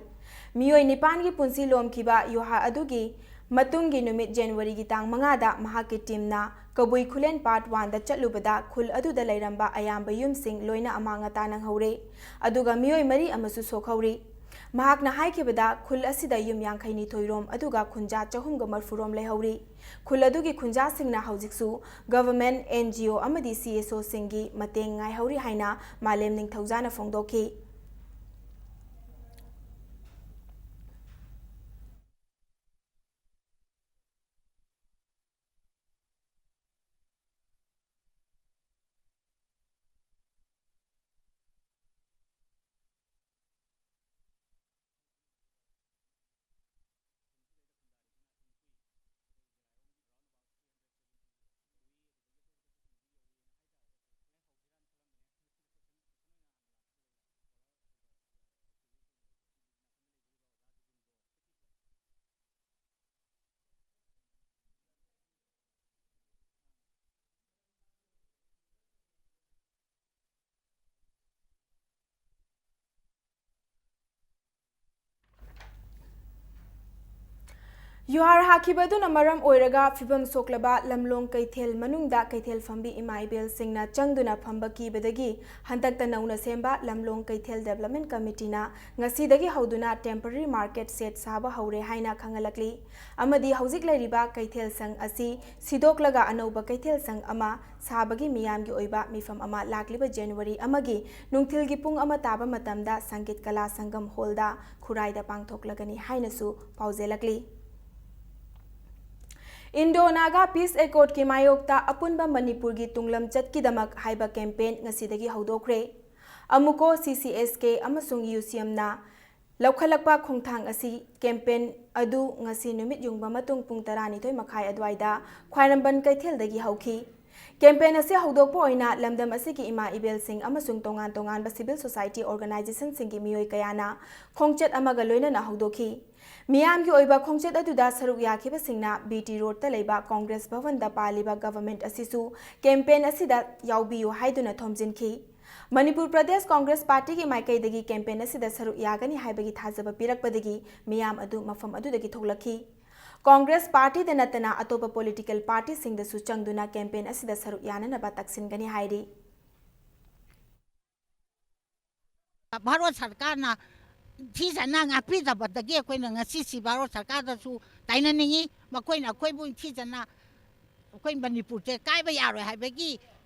ꯃꯤꯑꯣꯏ ꯅꯤꯄꯥꯟꯒꯤ ꯄꯨꯟꯁꯤ ꯂꯣꯝꯈꯤꯕ ꯌꯨꯍꯥꯔ ꯑꯗꯨꯒꯤ ꯃꯇꯨꯡꯒꯤ ꯅꯨꯃꯤꯠ January ꯒꯤ ꯇꯥꯡ ꯃꯉꯥꯗ ꯃꯍꯥꯛꯀꯤ team ꯅ ꯀꯕꯨꯏ ꯈꯨꯂꯦꯟ Part One ꯗ ꯆꯠꯂꯨꯕꯗ ꯈꯨꯜ ꯑꯗꯨꯗ ꯂꯩꯔꯝꯕ ꯑꯌꯥꯝꯕ ꯌꯨꯝꯁꯤꯡ ꯂꯣꯏꯅ ꯑꯃꯥꯡ ꯑꯇꯥ ꯅꯪꯍꯧꯔꯦ꯫ ꯑꯗꯨꯒ ꯃꯤꯑꯣꯏ ꯃꯔꯤ ꯑꯃꯁꯨ ꯁꯣꯛꯍꯧꯔꯤ꯫ ꯃꯍꯥꯛꯅ ꯍꯥꯏꯈꯤꯕꯗ ꯈꯨꯜ ꯑꯁꯤꯗ ꯌꯨꯝ ꯌꯥꯡꯈꯩ ꯅꯤꯊꯣꯏ ꯔꯣꯝ ꯑꯗꯨꯒ ꯈꯨꯟꯖꯥ ꯆꯍꯨꯝꯒ ꯃꯔꯐꯨ ꯔꯣꯝ ꯂꯩꯍꯧꯔꯤ꯫ ꯈꯨꯜ ꯑꯗꯨꯒꯤ ꯈꯨꯟꯖꯥꯁꯤꯡꯅ ꯍꯧꯖꯤꯛꯁꯨ government, N G O ꯑꯃꯗꯤ C S O ꯁꯤꯡꯒꯤ ꯃꯇꯦꯡ ꯉꯥꯏꯍꯧꯔꯤ ꯍꯥꯏꯅ ꯃꯥꯂꯦꯝ ꯅꯤꯡꯊꯧꯖꯥꯅ ꯐꯣꯡꯗꯣꯛꯈꯤ꯫ ꯌꯨꯍꯥꯔ ꯍꯥꯈꯤꯕ ꯑꯗꯨꯅ ꯃꯔꯝ ꯑꯣꯏꯔꯒ ꯐꯤꯕꯝ ꯁꯣꯛꯂꯕ ꯂꯝꯂꯣꯡ ꯀꯩꯊꯦꯜ ꯃꯅꯨꯡꯗ ꯀꯩꯊꯦꯜ ꯐꯝꯕꯤ ꯏꯃꯥ ꯏꯕꯦꯜꯁꯤꯡꯅ ꯆꯪꯗꯨꯅ ꯐꯝꯕ ꯀꯤꯕꯗꯒꯤ ꯍꯟꯗꯛꯇ ꯅꯧꯅ ꯁꯦꯝꯕ ꯂꯝꯂꯣꯡ ꯀꯩꯊꯦꯜ ꯗꯦꯕꯂꯞꯃꯦꯟ ꯀꯃꯤꯇꯤꯅ ꯉꯁꯤꯗꯒꯤ ꯍꯧꯗꯨꯅ ꯇꯦꯝꯄꯔꯔꯤ ꯃꯥꯔꯀꯦꯠ ꯁꯦꯠ ꯁꯥꯕ ꯍꯧꯔꯦ ꯍꯥꯏꯅ ꯈꯪꯍꯜꯂꯛꯂꯤ꯫ ꯑꯃꯗꯤ ꯍꯧꯖꯤꯛ ꯂꯩꯔꯤꯕ ꯀꯩꯊꯦꯜ ꯁꯪ ꯑꯁꯤ ꯁꯤꯗꯣꯛꯂꯒ ꯑꯅꯧꯕ ꯀꯩꯊꯦꯜ ꯁꯪ ꯑꯃ ꯁꯥꯕꯒꯤ ꯃꯤꯌꯥꯝꯒꯤ ꯑꯣꯏꯕ ꯃꯤꯐꯝ ꯑꯃ ꯂꯥꯛꯂꯤꯕ ꯖꯅꯋꯥꯔꯤ ꯑꯃꯒꯤ ꯅꯨꯡꯊꯤꯜꯒꯤ ꯄꯨꯡ ꯑꯃ ꯇꯥꯕ ꯃꯇꯝꯗ ꯁꯪꯒꯤꯠ ꯀꯂꯥ ꯁꯪꯒꯝ ꯍꯣꯜꯗ ꯈꯨꯔꯥꯏꯗ ꯄꯥꯡꯊꯣꯛꯂꯒꯅꯤ ꯍꯥꯏꯅꯁꯨ ꯄꯥꯎꯖꯦꯜꯂꯛꯂꯤ꯫ ꯏꯟꯗꯣ ꯅꯥꯒꯥ ꯄꯤꯁ ꯑꯦꯀꯣꯔꯗꯀꯤ ꯃꯥꯌꯣꯛꯇ ꯑꯄꯨꯟꯕ ꯃꯅꯤꯄꯨꯔꯒꯤ ꯇꯨꯡꯂꯝꯆꯠꯀꯤꯗꯃꯛ ꯍꯥꯏꯕ ꯀꯦꯝꯄꯦꯟ ꯉꯁꯤꯗꯒꯤ ꯍꯧꯗꯣꯛꯈ꯭ꯔꯦ꯫ ꯑꯃꯨꯀꯣ, ꯁꯤ ꯁꯤ ꯑꯦꯁ ꯀꯦ ꯑꯃꯁꯨꯡ ꯌꯨ ꯁꯤ ꯑꯦꯝꯅ ꯂꯧꯈꯠꯂꯛꯄ ꯈꯣꯡꯊꯥꯡ ꯑꯁꯤ ꯀꯦꯝꯄꯦꯟ ꯑꯗꯨ ꯉꯁꯤ ꯅꯨꯃꯤꯠ ꯌꯨꯡꯕ ꯃꯇꯨꯡ ꯄꯨꯡ ꯇꯔꯥꯅꯤꯊꯣꯏ ꯃꯈꯥꯏ ꯑꯗꯨꯋꯥꯏꯗ ꯈ꯭ꯋꯥꯏꯔꯝꯕꯟ ꯀꯩꯊꯦꯜꯗꯒꯤ ꯍꯧꯈꯤ꯫ ꯀꯦꯝꯄꯦꯟ ꯑꯁꯤ ꯍꯧꯗꯣꯛꯄ ꯑꯣꯏꯅ ꯂꯝꯗꯝ ꯑꯁꯤꯒꯤ ꯏꯃꯥ ꯏꯕꯦꯜꯁꯤꯡ ꯑꯃꯁꯨꯡ ꯇꯣꯉꯥꯟ ꯇꯣꯉꯥꯟꯕ ꯁꯤꯚꯤꯜ ꯁꯣꯁꯥꯏꯇꯤ ꯑꯣꯔꯒꯅꯥꯏꯖꯦꯁꯟꯁꯤꯡꯒꯤ ꯃꯤꯑꯣꯏ ꯀꯌꯥꯅ ꯈꯣꯡꯆꯠ ꯑꯃꯒ ꯂꯣꯏꯅꯅ ꯍꯧꯗꯣꯛꯈꯤ꯫ ꯃꯤꯌꯥꯝꯒꯤ ꯑꯣꯏꯕ ꯈꯣꯡꯆꯠ ꯑꯗꯨꯗ ꯁꯔꯨꯛ ꯌꯥꯈꯤꯕꯁꯤꯡꯅ ꯕꯤ ꯇꯤ ꯔꯣꯗꯇ ꯂꯩꯕ ꯀꯣꯡꯒ꯭ꯔꯦꯁ ꯚꯕꯟꯗ ꯄꯥꯜꯂꯤꯕ ꯒꯚꯔꯟꯃꯦꯟꯠ ꯑꯁꯤꯁꯨ ꯀꯦꯝꯄꯦꯟ ꯑꯁꯤꯗ ꯌꯥꯎꯕꯤꯌꯨ ꯍꯥꯏꯗꯨꯅ ꯊꯣꯝꯖꯤꯟꯈꯤ꯫ ꯃꯅꯤꯄꯨꯔ ꯄ꯭ꯔꯗꯦꯁ ꯀꯣꯡꯒ꯭ꯔꯦꯁ ꯄꯥꯔꯇꯤꯒꯤ ꯃꯥꯏꯀꯩꯗꯒꯤ ꯀꯦꯝꯄꯦꯟ ꯑꯁꯤꯗ ꯁꯔꯨꯛ ꯌꯥꯒꯅꯤ ꯍꯥꯏꯕꯒꯤ ꯊꯥꯖꯕ ꯄꯤꯔꯛꯄꯗꯒꯤ ꯃꯤꯌꯥꯝ ꯑꯗꯨ ꯃꯐꯝ ꯑꯗꯨꯗꯒꯤ ꯊꯣꯛꯂꯛꯈꯤ꯫ ꯀꯣꯡꯒ꯭ꯔꯦꯁ ꯄꯥꯔꯇꯤꯗ ꯅꯠꯇꯅ ꯑꯇꯣꯞꯄ ꯄꯣꯂꯤꯇꯤꯀꯦꯜ ꯄꯥꯔꯇꯤꯁꯤꯡꯗꯁꯨ ꯆꯪꯗꯨꯅ ꯀꯦꯝꯄꯦꯟ ꯑꯁꯤꯗ ꯁꯔꯨꯛ ꯌꯥꯅꯅꯕ ꯇꯛꯁꯤꯟꯒꯅꯤ ꯍꯥꯏꯔꯤ꯫ ꯚꯥꯔꯠ ꯁꯔꯀꯥꯔꯅ ꯊꯤꯖꯅ ꯉꯥꯛꯄꯤꯗꯕꯗꯒꯤ ꯑꯩꯈꯣꯏꯅ ꯉꯁꯤꯁꯤ ꯚꯥꯔꯠ ꯁꯔꯀꯥꯔꯗꯁꯨ ꯇꯥꯏꯅꯅꯤꯡꯉꯤ꯫ ꯃꯈꯣꯏꯅ ꯑꯩꯈꯣꯏꯕꯨ ꯊꯤꯖꯅ ꯑꯩꯈꯣꯏ ꯃꯅꯤꯄꯨꯔꯁꯦ ꯀꯥꯏꯕ ꯌꯥꯔꯣꯏ ꯍꯥꯏꯕꯒꯤ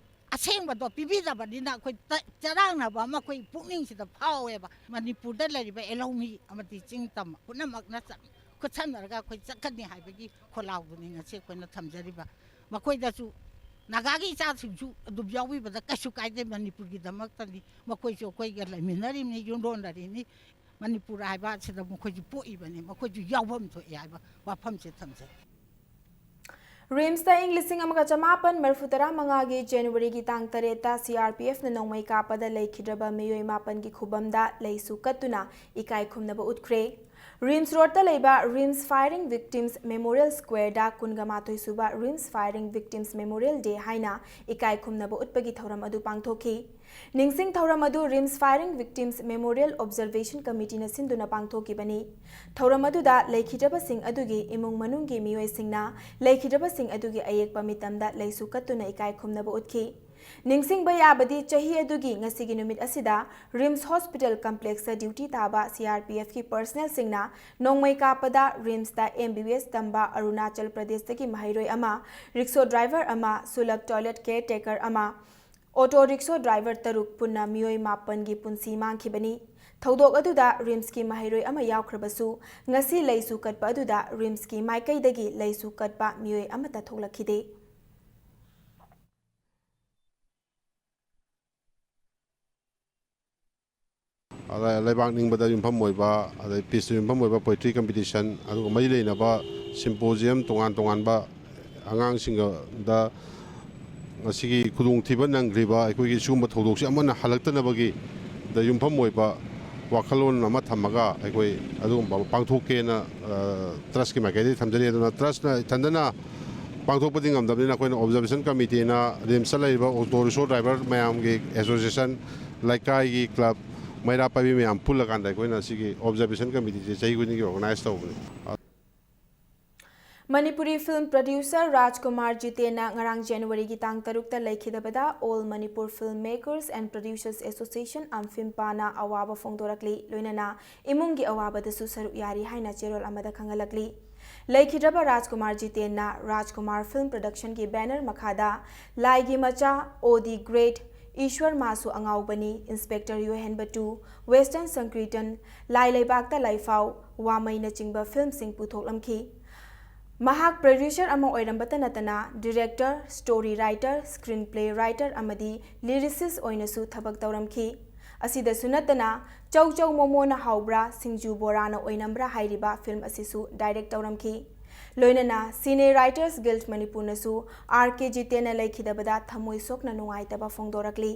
ꯑꯁꯦꯡꯕꯗꯣ ꯄꯤꯕꯤꯗꯕꯅꯤꯅ ꯑꯩꯈꯣꯏ ꯆꯔꯥꯡꯅꯕ ꯑꯃ ꯑꯩꯈꯣꯏ ꯄꯨꯛꯅꯤꯡꯁꯤꯗ ꯐꯥꯎꯋꯦꯕ꯫ ꯃꯅꯤꯄꯨꯔꯗ ꯂꯩꯔꯤꯕ ꯂꯧꯃꯤ ꯑꯃꯗꯤ ꯆꯤꯡ ꯇꯝ ꯄꯨꯝꯅꯃꯛꯅ ꯈꯨꯠꯁꯝꯅꯔꯒ ꯑꯩꯈꯣꯏ ꯆꯠꯀꯅꯤ ꯍꯥꯏꯕꯒꯤ ꯈꯣꯜꯂꯥꯎꯗꯨꯅꯤ ꯉꯁꯤ ꯑꯩꯈꯣꯏꯅ ꯊꯝꯖꯔꯤꯕ꯫ ꯃꯈꯣꯏꯗꯁꯨ ꯅꯥꯒꯥꯒꯤ ꯏꯆꯥꯁꯤꯡꯁꯨ ꯑꯗꯨꯝ ꯌꯥꯎꯕꯤꯕꯗ ꯀꯩꯁꯨ ꯀꯥꯏꯗꯦ꯫ ꯃꯅꯤꯄꯨꯔꯒꯤꯗꯃꯛꯇꯅꯤ꯫ ꯃꯈꯣꯏꯁꯨ ꯑꯩꯈꯣꯏꯒ ꯂꯩꯃꯤꯟꯅꯔꯤꯕꯅꯤ, ꯌꯨꯝꯂꯣꯟꯅꯔꯤꯅꯤ꯫ ꯃꯅꯤꯄꯨꯔ ꯍꯥꯏꯕ ꯑꯁꯤꯗ ꯃꯈꯣꯏꯁꯨ ꯄꯣꯛꯏꯕꯅꯤ, ꯃꯈꯣꯏꯁꯨ ꯌꯥꯎꯐꯝ ꯊꯣꯛꯏ ꯍꯥꯏꯕ ꯋꯥꯐꯝꯁꯦ ꯊꯝꯖꯩ꯫ ꯔꯤꯝꯁꯇ ꯏꯪ ꯂꯤꯁꯤꯡ ꯑꯃꯒ ꯆꯃꯥꯄꯟ ꯃꯔꯤꯐꯨ ꯇꯔꯥ ꯃꯉꯥꯒꯤ ꯖꯅꯋꯥꯔꯤꯒꯤ ꯇꯥꯡ ꯇꯔꯦꯠꯇ ꯁꯤ ꯑꯥꯔ ꯄꯤ ꯑꯦꯐꯅ ꯅꯣꯡꯃꯩ ꯀꯥꯞꯄꯗ ꯂꯩꯈꯤꯗ꯭ꯔꯕ ꯃꯤꯑꯣꯏ ꯃꯥꯄꯟꯒꯤ ꯈꯨꯕꯝꯗ ꯂꯩꯁꯨ ꯀꯠꯇꯨꯅ ꯏꯀꯥꯏ ꯈꯨꯝꯅꯕ ꯎꯠꯈ꯭ꯔꯦ꯫ ꯔꯤꯝꯁ ꯔꯣꯗꯇ ꯂꯩꯕ ꯔꯤꯝꯁ ꯐꯥꯏꯌꯔꯤꯡ ꯚꯤꯛꯇꯤꯝꯁ ꯃꯦꯃꯣꯔꯤꯌꯦꯜ ꯁ꯭ꯀ꯭ꯋꯦꯔꯗ ꯀꯨꯟꯒ ꯃꯥꯊꯣꯏ ꯁꯨꯕ ꯔꯤꯝꯁ ꯐꯥꯏꯌꯔꯤꯡ ꯚꯤꯛꯇꯤꯝꯁ ꯃꯦꯃꯣꯔꯤꯌꯦꯜ ꯗꯦ ꯍꯥꯏꯅ ꯏꯀꯥꯏ ꯈꯨꯝꯅꯕ ꯎꯠꯄꯒꯤ ꯊꯧꯔꯝ ꯑꯗꯨ ꯄꯥꯡꯊꯣꯛꯈꯤ꯫ ꯅꯤꯡꯁꯤꯡ ꯊꯧꯔꯝ ꯑꯗꯨ ꯔꯤꯝꯁ ꯐꯥꯏꯌꯔꯤꯡ ꯚꯤꯛꯇꯤꯝꯁ ꯃꯦꯃꯣꯔꯤꯌꯦꯜ ꯑꯣꯕꯖꯔꯕꯦꯁꯟ ꯀꯃꯤꯇꯤꯅ ꯁꯤꯟꯗꯨꯅ ꯄꯥꯡꯊꯣꯛꯈꯤꯕꯅꯤ꯫ ꯊꯧꯔꯝ ꯑꯗꯨꯗ ꯂꯩꯈꯤꯗ꯭ꯔꯕꯁꯤꯡ ꯑꯗꯨꯒꯤ ꯏꯃꯨꯡ ꯃꯅꯨꯡꯒꯤ ꯃꯤꯑꯣꯏꯁꯤꯡꯅ ꯂꯩꯈꯤꯗ꯭ꯔꯕꯁꯤꯡ ꯑꯗꯨꯒꯤ ꯑꯌꯦꯛꯄ ꯃꯤꯇꯝꯗ ꯂꯩꯁꯨ ꯀꯠꯇꯨꯅ ꯏꯀꯥꯏ ꯈꯨꯝꯅꯕ ꯎꯠꯈꯤ꯫ ꯅꯤꯡꯁꯤꯡꯕ ꯌꯥꯕꯗꯤ, ꯆꯍꯤ ꯑꯗꯨꯒꯤ ꯉꯁꯤꯒꯤ ꯅꯨꯃꯤꯠ ꯑꯁꯤꯗ ꯔꯤꯝꯁ ꯍꯣꯁꯄꯤꯇꯥꯜ ꯀꯝꯄ꯭ꯂꯦꯛꯁꯇ ꯗ꯭ꯌꯨꯇꯤ ꯇꯥꯕ ꯁꯤ ꯑꯥꯔ ꯄꯤ ꯑꯦꯐꯀꯤ ꯄꯔꯁꯅꯦꯜꯁꯤꯡꯅ ꯅꯣꯡꯃꯩ ꯀꯥꯞꯄꯗ ꯔꯤꯝꯁꯇ ꯑꯦꯝ ꯕꯤ ꯕꯤ ꯑꯦꯁ ꯇꯝꯕ ꯑꯔꯨꯅꯥꯆꯜ ꯄ꯭ꯔꯗꯦꯁꯇꯒꯤ ꯃꯍꯩꯔꯣꯏ ꯑꯃ, ꯔꯤꯛꯁꯣ ꯗ꯭ꯔꯥꯏꯚꯔ ꯑꯃ, ꯁꯨꯂꯛ ꯇꯣꯏꯂꯦꯠ ꯀꯦꯌꯔ ꯇꯦꯀꯔ ꯑꯃ, ꯑꯣꯇꯣ ꯔꯤꯛꯁꯣ ꯗ꯭ꯔꯥꯏꯚꯔ ꯇꯔꯨꯛ ꯄꯨꯟꯅ ꯃꯤꯑꯣꯏ ꯃꯥꯄꯟꯒꯤ ꯄꯨꯟꯁꯤ ꯃꯥꯡꯈꯤꯕꯅꯤ꯫ ꯊꯧꯗꯣꯛ ꯑꯗꯨꯗ ꯔꯤꯝꯁꯀꯤ ꯃꯍꯩꯔꯣꯏ ꯑꯃ ꯌꯥꯎꯈ꯭ꯔꯕꯁꯨ, ꯉꯁꯤ ꯂꯩꯁꯨ ꯀꯠꯄ ꯑꯗꯨꯗ ꯔꯤꯝꯁꯀꯤ ꯃꯥꯏꯀꯩꯗꯒꯤ ꯂꯩꯁꯨ ꯀꯠꯄ ꯃꯤꯑꯣꯏ ꯑꯃꯠꯇ ꯊꯣꯛꯂꯛꯈꯤꯗꯦ꯫ ꯑꯗ ꯂꯩꯕꯥꯛ ꯅꯤꯡꯕꯗ ꯌꯨꯝꯐꯝ ꯑꯣꯏꯕ, ꯑꯗꯩ ꯄꯤꯁꯇ ꯌꯨꯝꯐꯝ ꯑꯣꯏꯕ ꯄꯣꯏꯇ꯭ꯔꯤ ꯀꯝꯄꯤꯇꯤꯁꯟ, ꯑꯗꯨꯒ ꯃꯔꯤ ꯂꯩꯅꯕ ꯁꯤꯝꯄꯣꯖꯤꯌꯝ ꯇꯣꯉꯥꯟ ꯇꯣꯉꯥꯟꯕ ꯑꯉꯥꯡꯁꯤꯡꯗ ꯉꯁꯤꯒꯤ ꯈꯨꯗꯣꯡꯊꯤꯕ ꯅꯪꯈ꯭ꯔꯤꯕ ꯑꯩꯈꯣꯏꯒꯤ ꯁꯤꯒꯨꯝꯕ ꯊꯧꯗꯣꯛꯁꯤ ꯑꯃꯨꯛ ꯍꯟꯅ ꯍꯜꯂꯛꯇꯅꯕꯒꯤ ꯗ ꯌꯨꯝꯐꯝ ꯑꯣꯏꯕ ꯋꯥꯈꯜꯂꯣꯟ ꯑꯃ ꯊꯝꯃꯒ ꯑꯩꯈꯣꯏ ꯑꯗꯨꯒꯨꯝꯕ ꯑꯃ ꯄꯥꯡꯊꯣꯛꯀꯦꯅ, ꯑ, ꯇ꯭ꯔꯁꯀꯤ ꯃꯥꯏꯀꯩꯗꯒꯤ ꯊꯝꯖꯔꯤ꯫ ꯑꯗꯨꯅ ꯇ꯭ꯔꯁꯅ ꯏꯊꯟꯗꯅ ꯄꯥꯡꯊꯣꯛꯄꯗꯤ ꯉꯝꯗꯕꯅꯤꯅ ꯑꯩꯈꯣꯏꯅ ꯑꯣꯕꯖꯔꯕꯦꯁꯟ ꯀꯃꯤꯇꯤꯅ ꯔꯤꯝꯁꯇ ꯂꯩꯔꯤꯕ ꯑꯣꯇꯣ ꯔꯤꯛꯁꯣ ꯗ꯭ꯔꯥꯏꯚꯔ ꯃꯌꯥꯝꯒꯤ ꯑꯦꯁꯣꯁꯤꯌꯦꯁꯟ, ꯂꯩꯀꯥꯏꯒꯤ ꯀ꯭ꯂꯕ, ꯃꯩꯔꯥ ꯄꯥꯏꯕꯤ ꯃꯌꯥꯝ ꯄꯨꯜꯂꯀꯥꯟꯗ ꯑꯩꯈꯣꯏꯅ ꯁꯤꯒꯤ ꯑꯣꯕꯖꯔꯕꯦꯁꯟ ꯀꯃꯤꯇꯤꯁꯦ ꯆꯍꯤ ꯈꯨꯗꯤꯡꯒꯤ ꯑꯣꯔꯒꯅꯥꯏꯖ ꯇꯧꯕꯅꯤ꯫ ꯃꯅꯤꯄꯨꯔꯤ ꯐꯤꯜꯝ ꯄ꯭ꯔꯗ꯭ꯌꯨꯁꯔ ꯔꯥꯖꯀꯨꯃꯥꯔ ꯖꯤꯇꯦꯟꯅ ꯉꯔꯥꯡ ꯖꯅꯋꯥꯔꯤꯒꯤ ꯇꯥꯡ ꯇꯔꯨꯛꯇ ꯂꯩꯈꯤꯗꯕꯗ All Manipur Film Makers and Producers Association, ꯑꯝꯐꯤꯝꯄꯥꯅ ꯑꯋꯥꯕ ꯐꯣꯡꯗꯣꯔꯛꯂꯤ꯫ ꯂꯣꯏꯅꯅ ꯏꯃꯨꯡꯒꯤ ꯑꯋꯥꯕꯗꯁꯨ ꯁꯔꯨꯛ ꯌꯥꯔꯤ ꯍꯥꯏꯅ ꯆꯦꯔꯣꯜ ꯑꯃꯗ ꯈꯪꯍꯜꯂꯛꯂꯤ꯫ ꯂꯩꯈꯤꯗ꯭ꯔꯕ ꯔꯥꯖꯀꯨꯃꯥꯔ ꯖꯤꯇꯦꯟꯅ ꯔꯥꯖꯀꯨꯃꯥꯔ ꯐꯤꯜꯝ ꯄ꯭ꯔꯗꯛꯁꯟꯒꯤ ꯕꯦꯅꯔ ꯃꯈꯥꯗ ꯂꯥꯏꯒꯤ ꯃꯆꯥ, ꯑꯣ ꯗꯤ ꯒ꯭ꯔꯦꯠ, ꯏꯁ꯭ꯋꯔ ꯃꯥꯁꯨ ꯑꯉꯥꯎꯕꯅꯤ, ꯏꯟꯁꯄꯦꯛꯇꯔ ꯌꯣꯍꯦꯟꯕꯇꯨ, ꯋꯦꯁꯇꯔꯟ ꯁꯪꯀ꯭ꯔꯤꯇꯟ, ꯂꯥꯏ ꯂꯩꯕꯥꯛꯇ ꯂꯥꯏꯐꯥꯎ, ꯋꯥꯃꯩꯅꯆꯤꯡꯕ ꯐꯤꯜꯝꯁꯤꯡ ꯄꯨꯊꯣꯛꯂꯝꯈꯤ꯫ ꯃꯍꯥꯛ ꯄ꯭ꯔꯗ꯭ꯌꯨꯁꯔ ꯑꯃ ꯑꯣꯏꯔꯝꯕꯇ ꯅꯠꯇꯅ director, story writer, screen play writer ꯑꯃꯗꯤ ꯂꯤꯔꯤꯁꯤꯁ ꯑꯣꯏꯅꯁꯨ ꯊꯕꯛ ꯇꯧꯔꯝꯈꯤ꯫ ꯑꯁꯤꯗꯁꯨ ꯅꯠꯇꯅ ꯆꯧ ꯆꯧ ꯃꯣꯃꯣꯅ ꯍꯥꯎꯕ꯭ꯔꯥ, ꯁꯤꯡꯖꯨ ꯕꯣꯔꯥꯅ ꯑꯣꯏꯅꯝꯕ꯭ꯔꯥ ꯍꯥꯏꯔꯤꯕ ꯐꯤꯜꯝ ꯑꯁꯤꯁꯨ ꯗꯥꯏꯔꯦꯛ ꯇꯧꯔꯝꯈꯤ꯫ ꯂꯣꯏꯅꯅ Cine Writers Guild ꯃꯅꯤꯄꯨꯔꯅꯁꯨ ꯑꯥꯔ ꯀꯦ ꯖꯤꯇꯦꯟꯅ ꯂꯩꯈꯤꯗꯕꯗ ꯊꯃꯣꯏ ꯁꯣꯛꯅ ꯅꯨꯡꯉꯥꯏꯇꯕ ꯐꯣꯡꯗꯣꯔꯛꯂꯤ꯫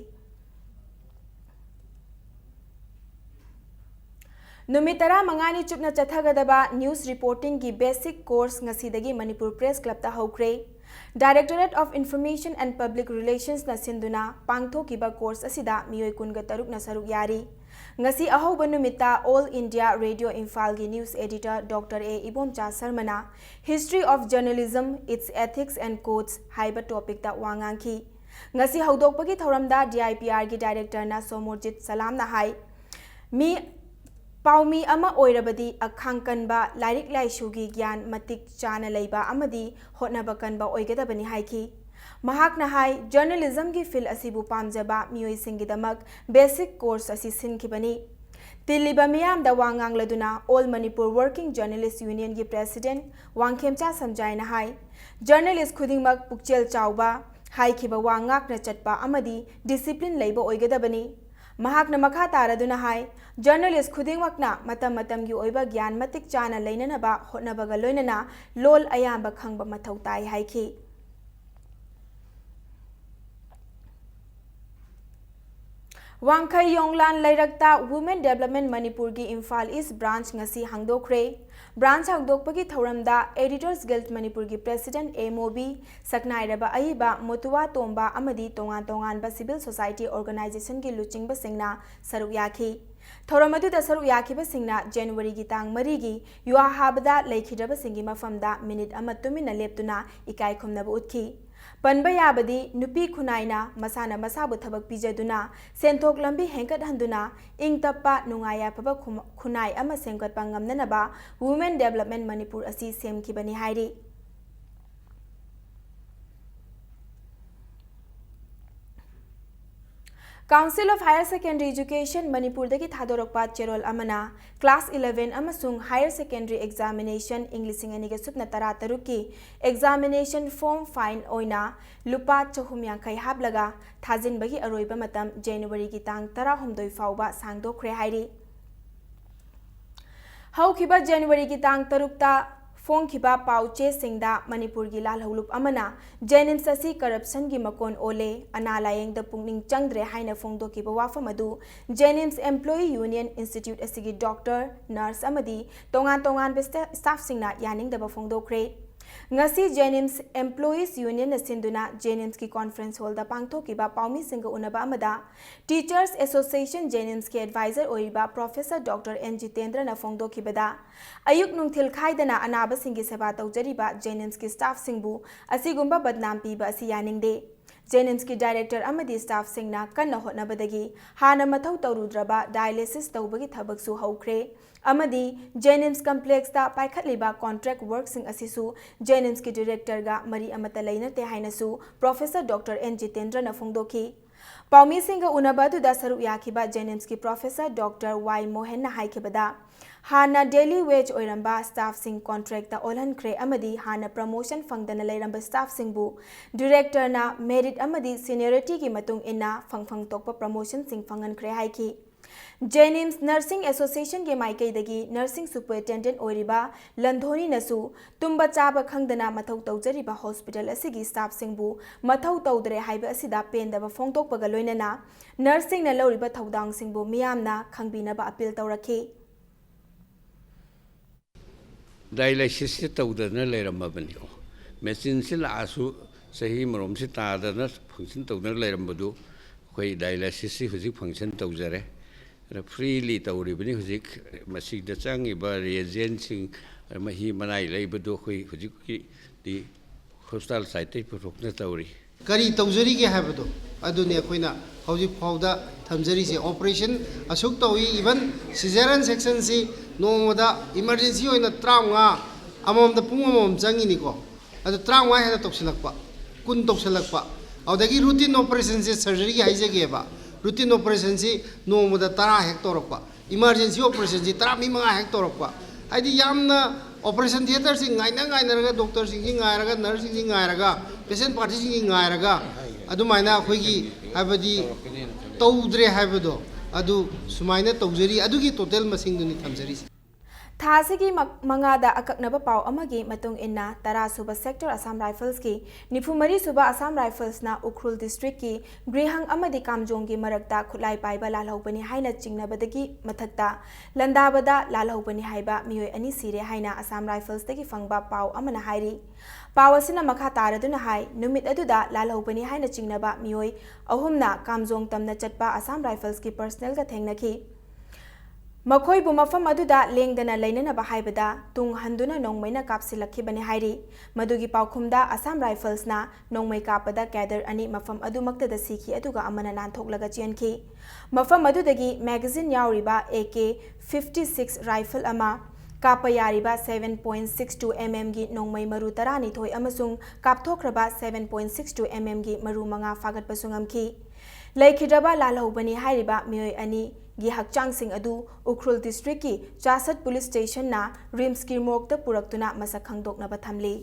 ꯅꯨꯃꯤꯠ ꯇꯔꯥꯃꯉꯥꯅꯤ ꯆꯨꯞꯅ ꯆꯠꯊꯒꯗꯕ news reporting ꯒꯤ basic course ꯉꯁꯤꯗꯒꯤ ꯃꯅꯤꯄꯨꯔ Press Club ꯇ ꯍꯧꯈ꯭ꯔꯦ꯫ Directorate of Information and Public Relations ꯅ ꯁꯤꯟꯗꯨꯅ ꯄꯥꯡꯊꯣꯛꯈꯤꯕ course ꯑꯁꯤꯗ ꯃꯤꯑꯣꯏ ꯀꯨꯟꯒ ꯇꯔꯨꯛꯅ ꯁꯔꯨꯛ ꯌꯥꯔꯤ꯫ ꯉꯁꯤ ꯑꯍꯧꯕ ꯅꯨꯃꯤꯠꯇ All India Radio ꯏꯝꯐꯥꯜꯒꯤ news editor Doctor A Ibomcha ꯁꯔꯃꯅ History of Journalism, Its Ethics and Codes ꯍꯥꯏꯕ topic ꯇ ꯋꯥ ꯉꯥꯡꯈꯤ꯫ ꯉꯁꯤ ꯍꯧꯗꯣꯛꯄꯒꯤ ꯊꯧꯔꯝꯗ D I P R ꯒꯤ director ꯅ ꯁꯣꯃꯣꯔꯖꯤꯠ ꯁꯂꯥꯝꯅ ꯍꯥꯏ, ꯃꯤ ꯄꯥꯎꯃꯤ ꯑꯃ ꯑꯣꯏꯔꯕꯗꯤ ꯑꯈꯥꯡ ꯀꯟꯕ, ꯂꯥꯏꯔꯤꯛ ꯂꯥꯏꯁꯨꯒꯤ ꯒ꯭ꯌꯥꯟ ꯃꯇꯤꯛ ꯆꯥꯅ ꯂꯩꯕ ꯑꯃꯗꯤ ꯍꯣꯠꯅꯕ ꯀꯟꯕ ꯑꯣꯏꯒꯗꯕꯅꯤ ꯍꯥꯏꯈꯤ꯫ ꯃꯍꯥꯛꯅ ꯍꯥꯏ, journalism ꯒꯤ field ꯑꯁꯤꯕꯨ ꯄꯥꯝꯖꯕ ꯃꯤꯑꯣꯏꯁꯤꯡꯒꯤꯗꯃꯛ basic course ꯑꯁꯤ ꯁꯤꯟꯈꯤꯕꯅꯤ꯫ ꯇꯤꯜꯂꯤꯕ ꯃꯤꯌꯥꯝꯗ ꯋꯥ ꯉꯥꯡꯂꯗꯨꯅ All Manipur Working Journalist Union ꯒꯤ president ꯋꯥꯡꯈꯦꯝꯆꯥ ꯁꯝꯖꯥꯏꯅ ꯍꯥꯏ, journalist ꯈꯨꯗꯤꯡꯃꯛ ꯄꯨꯛꯆꯦꯜ ꯆꯥꯎꯕ, ꯍꯥꯏꯈꯤꯕ ꯋꯥ ꯉꯥꯛꯅ ꯆꯠꯄ ꯑꯃꯗꯤ discipline ꯂꯩꯕ ꯑꯣꯏꯒꯗꯕꯅꯤ꯫ ꯃꯍꯥꯛꯅ ꯃꯈꯥ ꯇꯥꯔꯗꯨꯅ ꯍꯥꯏ, journalist ꯈꯨꯗꯤꯡꯃꯛꯅ ꯃꯇꯝ ꯃꯇꯝꯒꯤ ꯑꯣꯏꯕ ꯒ꯭ꯌꯥꯟ ꯃꯇꯤꯛ ꯆꯥꯅ ꯂꯩꯅꯅꯕ ꯍꯣꯠꯅꯕꯒ ꯂꯣꯏꯅꯅ ꯂꯣꯜ ꯑꯌꯥꯝꯕ ꯈꯪꯕ ꯃꯊꯧ ꯇꯥꯏ ꯍꯥꯏꯈꯤ꯫ ꯋꯥꯡꯈꯩ ꯌꯣꯡꯂꯥꯟ ꯂꯩꯔꯛꯇ Women Development ꯃꯅꯤꯄꯨꯔꯒꯤ ꯏꯝꯐꯥꯜ East branch ꯉꯁꯤ ꯍꯥꯡꯗꯣꯛꯈ꯭ꯔꯦ꯫ Branch ꯍꯥꯡꯗꯣꯛꯄꯒꯤ ꯊꯧꯔꯝꯗ Editors Guild ꯃꯅꯤꯄꯨꯔꯒꯤ president ꯑꯦ ꯃꯣꯕꯤ, ꯁꯛꯅꯥꯏꯔꯕ ꯑꯏꯕ ꯃꯣꯇꯨꯋꯥ ꯇꯣꯝꯕ ꯑꯃꯗꯤ ꯇꯣꯉꯥꯟ ꯇꯣꯉꯥꯟꯕ civil society organization ꯒꯤ ꯂꯨꯆꯤꯡꯕꯁꯤꯡꯅ ꯁꯔꯨꯛ ꯌꯥꯈꯤ꯫ ꯊꯧꯔꯝ ꯑꯗꯨꯗ ꯁꯔꯨꯛ ꯌꯥꯈꯤꯕꯁꯤꯡꯅ ꯖꯅꯋꯥꯔꯤꯒꯤ ꯇꯥꯡ ꯃꯔꯤꯒꯤ ꯌꯨꯋꯥ ꯍꯥꯕꯗ ꯂꯩꯈꯤꯗ꯭ꯔꯕꯁꯤꯡꯒꯤ ꯃꯐꯝꯗ minute ꯑꯃ ꯇꯨꯃꯤꯟꯅ ꯂꯦꯞꯇꯨꯅ ꯏꯀꯥꯏ ꯈꯨꯝꯅꯕ ꯎꯠꯈꯤ꯫ ꯄꯟꯕ ꯌꯥꯕꯗꯤ, ꯅꯨꯄꯤ ꯈꯨꯟꯅꯥꯏꯅ ꯃꯁꯥꯅ ꯃꯁꯥꯕꯨ ꯊꯕꯛ ꯄꯤꯖꯗꯨꯅ, ꯁꯦꯟꯊꯣꯛ ꯂꯝꯕꯤ ꯍꯦꯟꯒꯠꯍꯟꯗꯨꯅ, ꯏꯪ ꯇꯞꯄ, ꯅꯨꯡꯉꯥꯏ ꯌꯥꯏꯐꯕ ꯈꯨꯃ-, ꯈꯨꯟꯅꯥꯏ ꯑꯃ ꯁꯦꯝꯒꯠꯄ ꯉꯝꯅꯅꯕ Women Development ꯃꯅꯤꯄꯨꯔ ꯑꯁꯤ ꯁꯦꯝꯈꯤꯕꯅꯤ ꯍꯥꯏꯔꯤ꯫ Council of Higher Secondary Education ꯃꯅꯤꯄꯨꯔꯗꯒꯤ ꯊꯥꯗꯣꯔꯛꯄ ꯆꯦꯔꯣꯜ ꯑꯃꯅ class eleven ꯑꯃꯁꯨꯡ higher secondary examination ꯏꯪ ꯂꯤꯁꯤꯡ ꯑꯅꯤꯒ ꯁꯨꯞꯅ ꯇꯔꯥ ꯇꯔꯨꯛꯀꯤ examination form fine ꯑꯣꯏꯅ ꯂꯨꯄꯥ ꯆꯍꯨꯝ ꯌꯥꯡꯈꯩ ꯍꯥꯞꯂꯒ ꯊꯥꯖꯤꯟꯕꯒꯤ ꯑꯔꯣꯏꯕ ꯃꯇꯝ ꯖꯅꯋꯥꯔꯤꯒꯤ ꯇꯥꯡ ꯇꯔꯥꯍꯨꯝꯗꯣꯏ ꯐꯥꯎꯕ ꯁꯥꯡꯗꯣꯛꯈ꯭ꯔꯦ ꯍꯥꯏꯔꯤ꯫ ꯍꯧꯈꯤꯕ ꯖꯅꯋꯥꯔꯤꯒꯤ ꯇꯥꯡ ꯇꯔꯨꯛꯇ ꯐꯣꯡꯈꯤꯕ ꯄꯥꯎ ꯆꯦꯁꯤꯡꯗ ꯃꯅꯤꯄꯨꯔꯒꯤ ꯂꯥꯜꯍꯧꯂꯨꯞ ꯑꯃꯅ JNIMS ꯑꯁꯤ ꯀꯔꯞꯁꯟꯒꯤ ꯃꯀꯣꯟ ꯑꯣꯜꯂꯦ, ꯑꯅꯥ ꯂꯥꯌꯦꯡꯗ ꯄꯨꯛꯅꯤꯡ ꯆꯪꯗ꯭ꯔꯦ ꯍꯥꯏꯅ ꯐꯣꯡꯗꯣꯛꯈꯤꯕ ꯋꯥꯐꯝ ꯑꯗꯨ JNIMS Employee Union Institute ꯑꯁꯤꯒꯤ ꯗꯣꯛꯇꯔ, ꯅꯔꯁ ꯑꯃꯗꯤ ꯇꯣꯉꯥꯟ ꯇꯣꯉꯥꯟꯕ ꯁ꯭ꯇꯥ-, ꯁ꯭ꯇꯥꯐꯁꯤꯡꯅ ꯌꯥꯅꯤꯡꯗꯕ ꯐꯣꯡꯗꯣꯛꯈ꯭ꯔꯦ꯫ ꯉꯁꯤ JNIMS Employees Union ꯅ ꯁꯤꯟꯗꯨꯅ JNIMS ꯀꯤ ꯀꯣꯟꯐ꯭ꯔꯦꯟꯁ ꯍꯣꯜꯗ ꯄꯥꯡꯊꯣꯛꯈꯤꯕ ꯄꯥꯎꯃꯤꯁꯤꯡꯒ ꯎꯅꯕ ꯑꯃꯗ Teachers Association JNIMS ꯀꯤ ꯑꯦꯗꯚꯥꯏꯖꯔ ꯑꯣꯏꯔꯤꯕ ꯄ꯭ꯔꯣꯐꯦꯁꯔ ꯗꯣꯛꯇꯔ ꯑꯦꯟ ꯖꯤꯇꯦꯟꯗ꯭ꯔꯅ ꯐꯣꯡꯗꯣꯛꯈꯤꯕꯗ, ꯑꯌꯨꯛ ꯅꯨꯡꯊꯤꯜ ꯈꯥꯏꯗꯅ ꯑꯅꯥꯕꯁꯤꯡꯒꯤ ꯁꯦꯕꯥ ꯇꯧꯖꯔꯤꯕ JNIMS ꯀꯤ ꯁ꯭ꯇꯥꯐꯁꯤꯡꯕꯨ ꯑꯁꯤꯒꯨꯝꯕ ꯕꯗꯅꯥꯝ ꯄꯤꯕ ꯑꯁꯤ ꯌꯥꯅꯤꯡꯗꯦ꯫ JNIMS ꯀꯤ ꯗꯥꯏꯔꯦꯛꯇꯔ ꯑꯃꯗꯤ ꯁ꯭ꯇꯥꯐꯁꯤꯡꯅ ꯀꯟꯅ ꯍꯣꯠꯅꯕꯗꯒꯤ ꯍꯥꯟꯅ ꯃꯊꯧ ꯇꯧꯔꯨꯗ꯭ꯔꯕ dialysis ꯇꯧꯕꯒꯤ ꯊꯕꯛꯁꯨ ꯍꯧꯈ꯭ꯔꯦ ꯑꯃꯗꯤ JNIMS complex ꯇ ꯄꯥꯏꯈꯠꯂꯤꯕ contract work ꯁꯤꯡ ꯑꯁꯤꯁꯨ JNIMS ꯀꯤ ꯗꯥꯏꯔꯦꯛꯇꯔꯒ ꯃꯔꯤ ꯑꯃꯠꯇ ꯂꯩꯅꯗꯦ ꯍꯥꯏꯅꯁꯨ ꯄ꯭ꯔꯣꯐꯦꯁꯔ ꯗꯣꯛꯇꯔ ꯑꯦꯟ ꯖꯤꯇꯦꯟꯗ꯭ꯔꯅ ꯐꯣꯡꯗꯣꯛꯈꯤ꯫ ꯄꯥꯎꯃꯤꯁꯤꯡꯒ ꯎꯅꯕ ꯑꯗꯨꯗ ꯁꯔꯨꯛ ꯌꯥꯈꯤꯕ JNIMS ꯀꯤ ꯄ꯭ꯔꯣꯐꯦꯁꯔ ꯗꯣꯛꯇꯔ ꯋꯥꯏ ꯃꯣꯍꯟꯅ ꯍꯥꯏꯈꯤꯕꯗ, ꯍꯥꯟꯅ daily wage ꯑꯣꯏꯔꯝꯕ ꯁ꯭ꯇꯥꯐꯁꯤꯡ contract ꯇ ꯑꯣꯜꯍꯟꯈ꯭ꯔꯦ ꯑꯃꯗꯤ ꯍꯥꯟꯅ promotion ꯐꯪꯗꯅ ꯂꯩꯔꯝꯕ ꯁ꯭ꯇꯥꯐꯁꯤꯡꯕꯨ ꯗꯥꯏꯔꯦꯛꯇꯔꯅ merit ꯑꯃꯗꯤ seniority ꯒꯤ ꯃꯇꯨꯡ ꯏꯟꯅ ꯐꯪꯐꯝ ꯊꯣꯛꯄ promotion ꯁꯤꯡ ꯐꯪꯍꯟꯈ꯭ꯔꯦ ꯍꯥꯏꯈꯤ꯫ JNIMS Nursing Association ꯒꯤ ꯃꯥꯏꯀꯩꯗꯒꯤ nursing superintendent ꯑꯣꯏꯔꯤꯕ ꯂꯟꯙꯣꯅꯤꯅꯁꯨ ꯇꯨꯝꯕ ꯆꯥꯕ ꯈꯪꯗꯅ ꯃꯊꯧ ꯇꯧꯖꯔꯤꯕ ꯍꯣꯁꯄꯤꯇꯥꯜ ꯑꯁꯤꯒꯤ ꯁ꯭ꯇꯥꯐꯁꯤꯡꯕꯨ ꯃꯊꯧ ꯇꯧꯗ꯭ꯔꯦ ꯍꯥꯏꯕ ꯑꯁꯤꯗ ꯄꯦꯟꯗꯕ ꯐꯣꯡꯗꯣꯛꯄꯒ ꯂꯣꯏꯅꯅ ꯅꯔꯁꯁꯤꯡꯅ ꯂꯧꯔꯤꯕ ꯊꯧꯗꯥꯡꯁꯤꯡꯕꯨ ꯃꯤꯌꯥꯝꯅ ꯈꯪꯕꯤꯅꯕ ꯑꯄꯤꯜ ꯇꯧꯔꯛꯈꯤ꯫ Dialysis ꯁꯤ ꯇꯧꯗꯅ ꯂꯩꯔꯝꯃꯕꯅꯤꯀꯣ꯫ Machine ꯁꯤ ꯂꯥꯛꯑꯁꯨ ꯆꯍꯤ ꯑꯃꯔꯣꯝꯁꯤ ꯇꯥꯗꯅ function ꯇꯧꯗꯅ ꯂꯩꯔꯝꯕꯗꯨ ꯑꯩꯈꯣꯏ dialysis ꯁꯤ ꯍꯧꯖꯤꯛ function ꯇꯧꯖꯔꯦ꯫ ꯑꯗ freely ꯇꯧꯔꯤꯕꯅꯤ ꯍꯧꯖꯤꯛ꯫ ꯃꯁꯤꯗ ꯆꯪꯉꯤꯕ reagent ꯁꯤꯡ, ꯃꯍꯤ ꯃꯅꯥꯏ ꯂꯩꯕꯗꯨ ꯑꯩꯈꯣꯏ ꯍꯧꯖꯤꯛꯀꯤꯗꯤ hospital side ꯇꯩ ꯄꯨꯊꯣꯛꯇꯅ ꯇꯧꯔꯤ꯫ ꯀꯔꯤ ꯇꯧꯖꯔꯤꯒꯦ ꯍꯥꯏꯕꯗꯣ ꯑꯗꯨꯅꯤ ꯑꯩꯈꯣꯏꯅ ꯍꯧꯖꯤꯛ ꯐꯥꯎꯗ ꯊꯝꯖꯔꯤꯁꯦ꯫ Operation ꯑꯁꯨꯛ ꯇꯧꯏ, even cesarean section ꯁꯤ ꯅꯣꯡꯃꯗ emergency ꯑꯣꯏꯅ ꯇꯔꯥꯃꯉꯥ, ꯑꯃꯃꯝꯗ ꯄꯨꯡ ꯑꯃꯃꯝ ꯆꯪꯉꯤꯅꯤꯀꯣ꯫ ꯑꯗꯨ ꯇꯔꯥꯃꯉꯥ ꯍꯦꯟꯅ ꯇꯧꯁꯤꯜꯂꯛꯄ, ꯀꯨꯟ ꯇꯧꯁꯤꯜꯂꯛꯄ, ꯑꯗꯨꯗꯒꯤ routine operation ꯁꯦ, surgery ꯒꯤ ꯍꯥꯏꯖꯒꯦꯕ, routine operation ꯁꯤ ꯅꯣꯡꯃꯗ ꯇꯔꯥ ꯍꯦꯛ ꯇꯧꯔꯛꯄ, emergency operation ꯁꯤ ꯇꯔꯥ ꯃꯤ ꯃꯉꯥ ꯍꯦꯛ ꯇꯧꯔꯛꯄ꯫ ꯍꯥꯏꯗꯤ ꯌꯥꯝꯅ operation theatre ꯁꯤ ꯉꯥꯏꯅ ꯉꯥꯏꯅꯔꯒ, doctor ꯁꯤꯡꯁꯤ ꯉꯥꯏꯔꯒ, nurse ꯁꯤꯡꯁꯤ ꯉꯥꯏꯔꯒ, patient party ꯁꯤꯡꯁꯤ ꯉꯥꯏꯔꯒ, ꯑꯗꯨꯃꯥꯏꯅ ꯑꯩꯈꯣꯏꯒꯤ ꯍꯥꯏꯕꯗꯤ ꯇꯧꯗ꯭ꯔꯦ ꯍꯥꯏꯕꯗꯣ ꯑꯗꯨ ꯁꯨꯃꯥꯏꯅ ꯇꯧꯖꯔꯤ꯫ ꯑꯗꯨꯒꯤ total ꯃꯁꯤꯡꯗꯨꯅꯤ ꯊꯝꯖꯔꯤꯁꯦ꯫ ꯊꯥ ꯑꯁꯤꯒꯤ ꯃ-, ꯃꯉꯥꯗ ꯑꯀꯛꯅꯕ ꯄꯥꯎ ꯑꯃꯒꯤ ꯃꯇꯨꯡ ꯏꯟꯅ, ꯇꯔꯥ ꯁꯨꯕ Sector Assam Riflesꯀꯤ ꯅꯤꯐꯨ ꯃꯔꯤ ꯁꯨꯕ Assam Riflesꯅ ꯎꯈ꯭ꯔꯨꯜ districtꯀꯤ ꯒ꯭ꯔꯤꯍꯪ ꯑꯃꯗꯤ ꯀꯥꯝꯖꯣꯡꯒꯤ ꯃꯔꯛꯇ ꯈꯨꯠꯂꯥꯏ ꯄꯥꯏꯕ ꯂꯥꯜꯍꯧꯕꯅꯤ ꯍꯥꯏꯅ ꯆꯤꯡꯅꯕꯗꯒꯤ ꯃꯊꯛꯇ ꯂꯥꯟꯗꯥꯕꯗ ꯂꯥꯜꯍꯧꯕꯅꯤ ꯍꯥꯏꯕ ꯃꯤꯑꯣꯏ ꯑꯅꯤ ꯁꯤꯔꯦ ꯍꯥꯏꯅ Assam Riflesꯇꯒꯤ ꯐꯪꯕ ꯄꯥꯎ ꯑꯃꯅ ꯍꯥꯏꯔꯤ꯫ ꯄꯥꯎ ꯑꯁꯤꯅ ꯃꯈꯥ ꯇꯥꯔꯗꯨꯅ ꯍꯥꯏ, ꯅꯨꯃꯤꯠ ꯑꯗꯨꯗ ꯂꯥꯜꯍꯧꯕꯅꯤ ꯍꯥꯏꯅ ꯆꯤꯡꯅꯕ ꯃꯤꯑꯣꯏ ꯑꯍꯨꯝꯅ ꯀꯥꯝꯖꯣꯡ ꯇꯝꯅ ꯆꯠꯄ Assam Riflesꯀꯤ personnelꯒ ꯊꯦꯡꯅꯈꯤ꯫ ꯃꯈꯣꯏꯕꯨ ꯃꯐꯝ ꯑꯗꯨꯗ ꯂꯦꯡꯗꯅ ꯂꯩꯅꯅꯕ ꯍꯥꯏꯕꯗ ꯇꯨꯡ ꯍꯟꯗꯨꯅ ꯅꯣꯡꯃꯩꯅ ꯀꯥꯞꯁꯤꯜꯂꯛꯈꯤꯕꯅꯤ ꯍꯥꯏꯔꯤ꯫ ꯃꯗꯨꯒꯤ ꯄꯥꯎꯈꯨꯝꯗ Assam Riflesꯅ ꯅꯣꯡꯃꯩ ꯀꯥꯞꯄꯗ cadre ꯑꯅꯤ ꯃꯐꯝ ꯑꯗꯨꯃꯛꯇꯗ ꯁꯤꯈꯤ, ꯑꯗꯨꯒ ꯑꯃꯅ ꯅꯥꯟꯊꯣꯛꯂꯒ ꯆꯦꯟꯈꯤ꯫ ꯃꯐꯝ ꯑꯗꯨꯗꯒꯤ magazine ꯌꯥꯎꯔꯤꯕ AK fifty six rifle ꯑꯃ, ꯀꯥꯞꯄ ꯌꯥꯔꯤꯕ seven point six two mmꯒꯤ ꯅꯣꯡꯃꯩ ꯃꯔꯨ ꯇꯔꯥꯅꯤꯊꯣꯏ ꯑꯃꯁꯨꯡ ꯀꯥꯞꯊꯣꯛꯈ꯭ꯔꯕ seven point six two mmꯒꯤ ꯃꯔꯨ ꯃꯉꯥ ꯐꯥꯒꯠꯄꯁꯨ ꯉꯝꯈꯤ꯫ ꯂꯩꯈꯤꯗ꯭ꯔꯕ ꯂꯥꯜꯍꯧꯕꯅꯤ ꯍꯥꯏꯔꯤꯕ ꯃꯤꯑꯣꯏ ꯑꯅꯤꯒꯤ ꯍꯛꯆꯥꯡꯁꯤꯡ ꯑꯗꯨ ꯎꯈ꯭ꯔꯨꯜ districtꯀꯤ ꯆꯥꯁꯠ police stationꯅ RIMSꯀꯤ morgueꯇ ꯄꯨꯔꯛꯇꯨꯅ ꯃꯁꯛ ꯈꯪꯗꯣꯛꯅꯕ ꯊꯝꯂꯤ꯫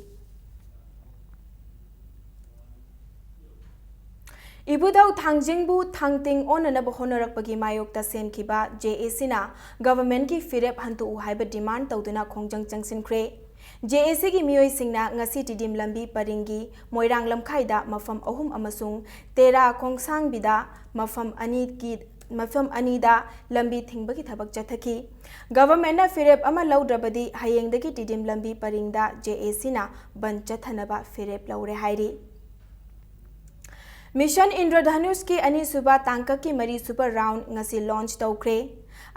ꯏꯕꯨꯙꯧ ꯊꯥꯡꯖꯤꯡꯕꯨ ꯊꯥꯡꯇꯤꯡ ꯑꯣꯟꯅꯅꯕ ꯍꯣꯠꯅꯔꯛꯄꯒꯤ ꯃꯥꯌꯣꯛꯇ ꯁꯦꯝꯈꯤꯕ JACꯅ governmentꯀꯤ ꯐꯤꯔꯦꯞ ꯍꯟꯗꯣꯛꯎ ꯍꯥꯏꯕ demand ꯇꯧꯗꯨꯅ ꯈꯣꯡꯖꯪ ꯆꯪꯁꯤꯟꯈ꯭ꯔꯦ꯫ JACꯒꯤ ꯃꯤꯑꯣꯏꯁꯤꯡꯅ ꯉꯁꯤ ꯇꯤꯗꯤꯝ ꯂꯝꯕꯤ ꯄꯔꯤꯡꯒꯤ ꯃꯣꯏꯔꯥꯡ ꯂꯝꯈꯥꯏꯗ ꯃꯐꯝ ꯑꯍꯨꯝ ꯑꯃꯁꯨꯡ ꯇꯦꯔꯥ ꯈꯣꯡꯁꯥꯡꯕꯤꯗ ꯃꯐꯝ ꯑꯅꯤꯒꯤ, ꯃꯐꯝ ꯑꯅꯤꯗ ꯂꯝꯕꯤ ꯊꯤꯡꯕꯒꯤ ꯊꯕꯛ ꯆꯠꯊꯈꯤ꯫ Governmentꯅ ꯐꯤꯔꯦꯞ ꯑꯃ ꯂꯧꯗ꯭ꯔꯕꯗꯤ ꯍꯌꯦꯡꯗꯒꯤ ꯇꯤꯗꯤꯝ ꯂꯝꯕꯤ ꯄꯔꯤꯡꯗ JACꯅ ꯕꯟꯗ ꯆꯠꯊꯅꯕ ꯐꯤꯔꯦꯞ ꯂꯧꯔꯦ ꯍꯥꯏꯔꯤ꯫ Mission ꯏꯟꯗ꯭ꯔꯙꯅꯨꯁꯀꯤ ꯑꯅꯤꯁꯨꯕ ꯇꯥꯡꯀꯛꯀꯤ ꯃꯔꯤꯁꯨꯕ round ꯉꯁꯤ launch ꯇꯧꯈ꯭ꯔꯦ꯫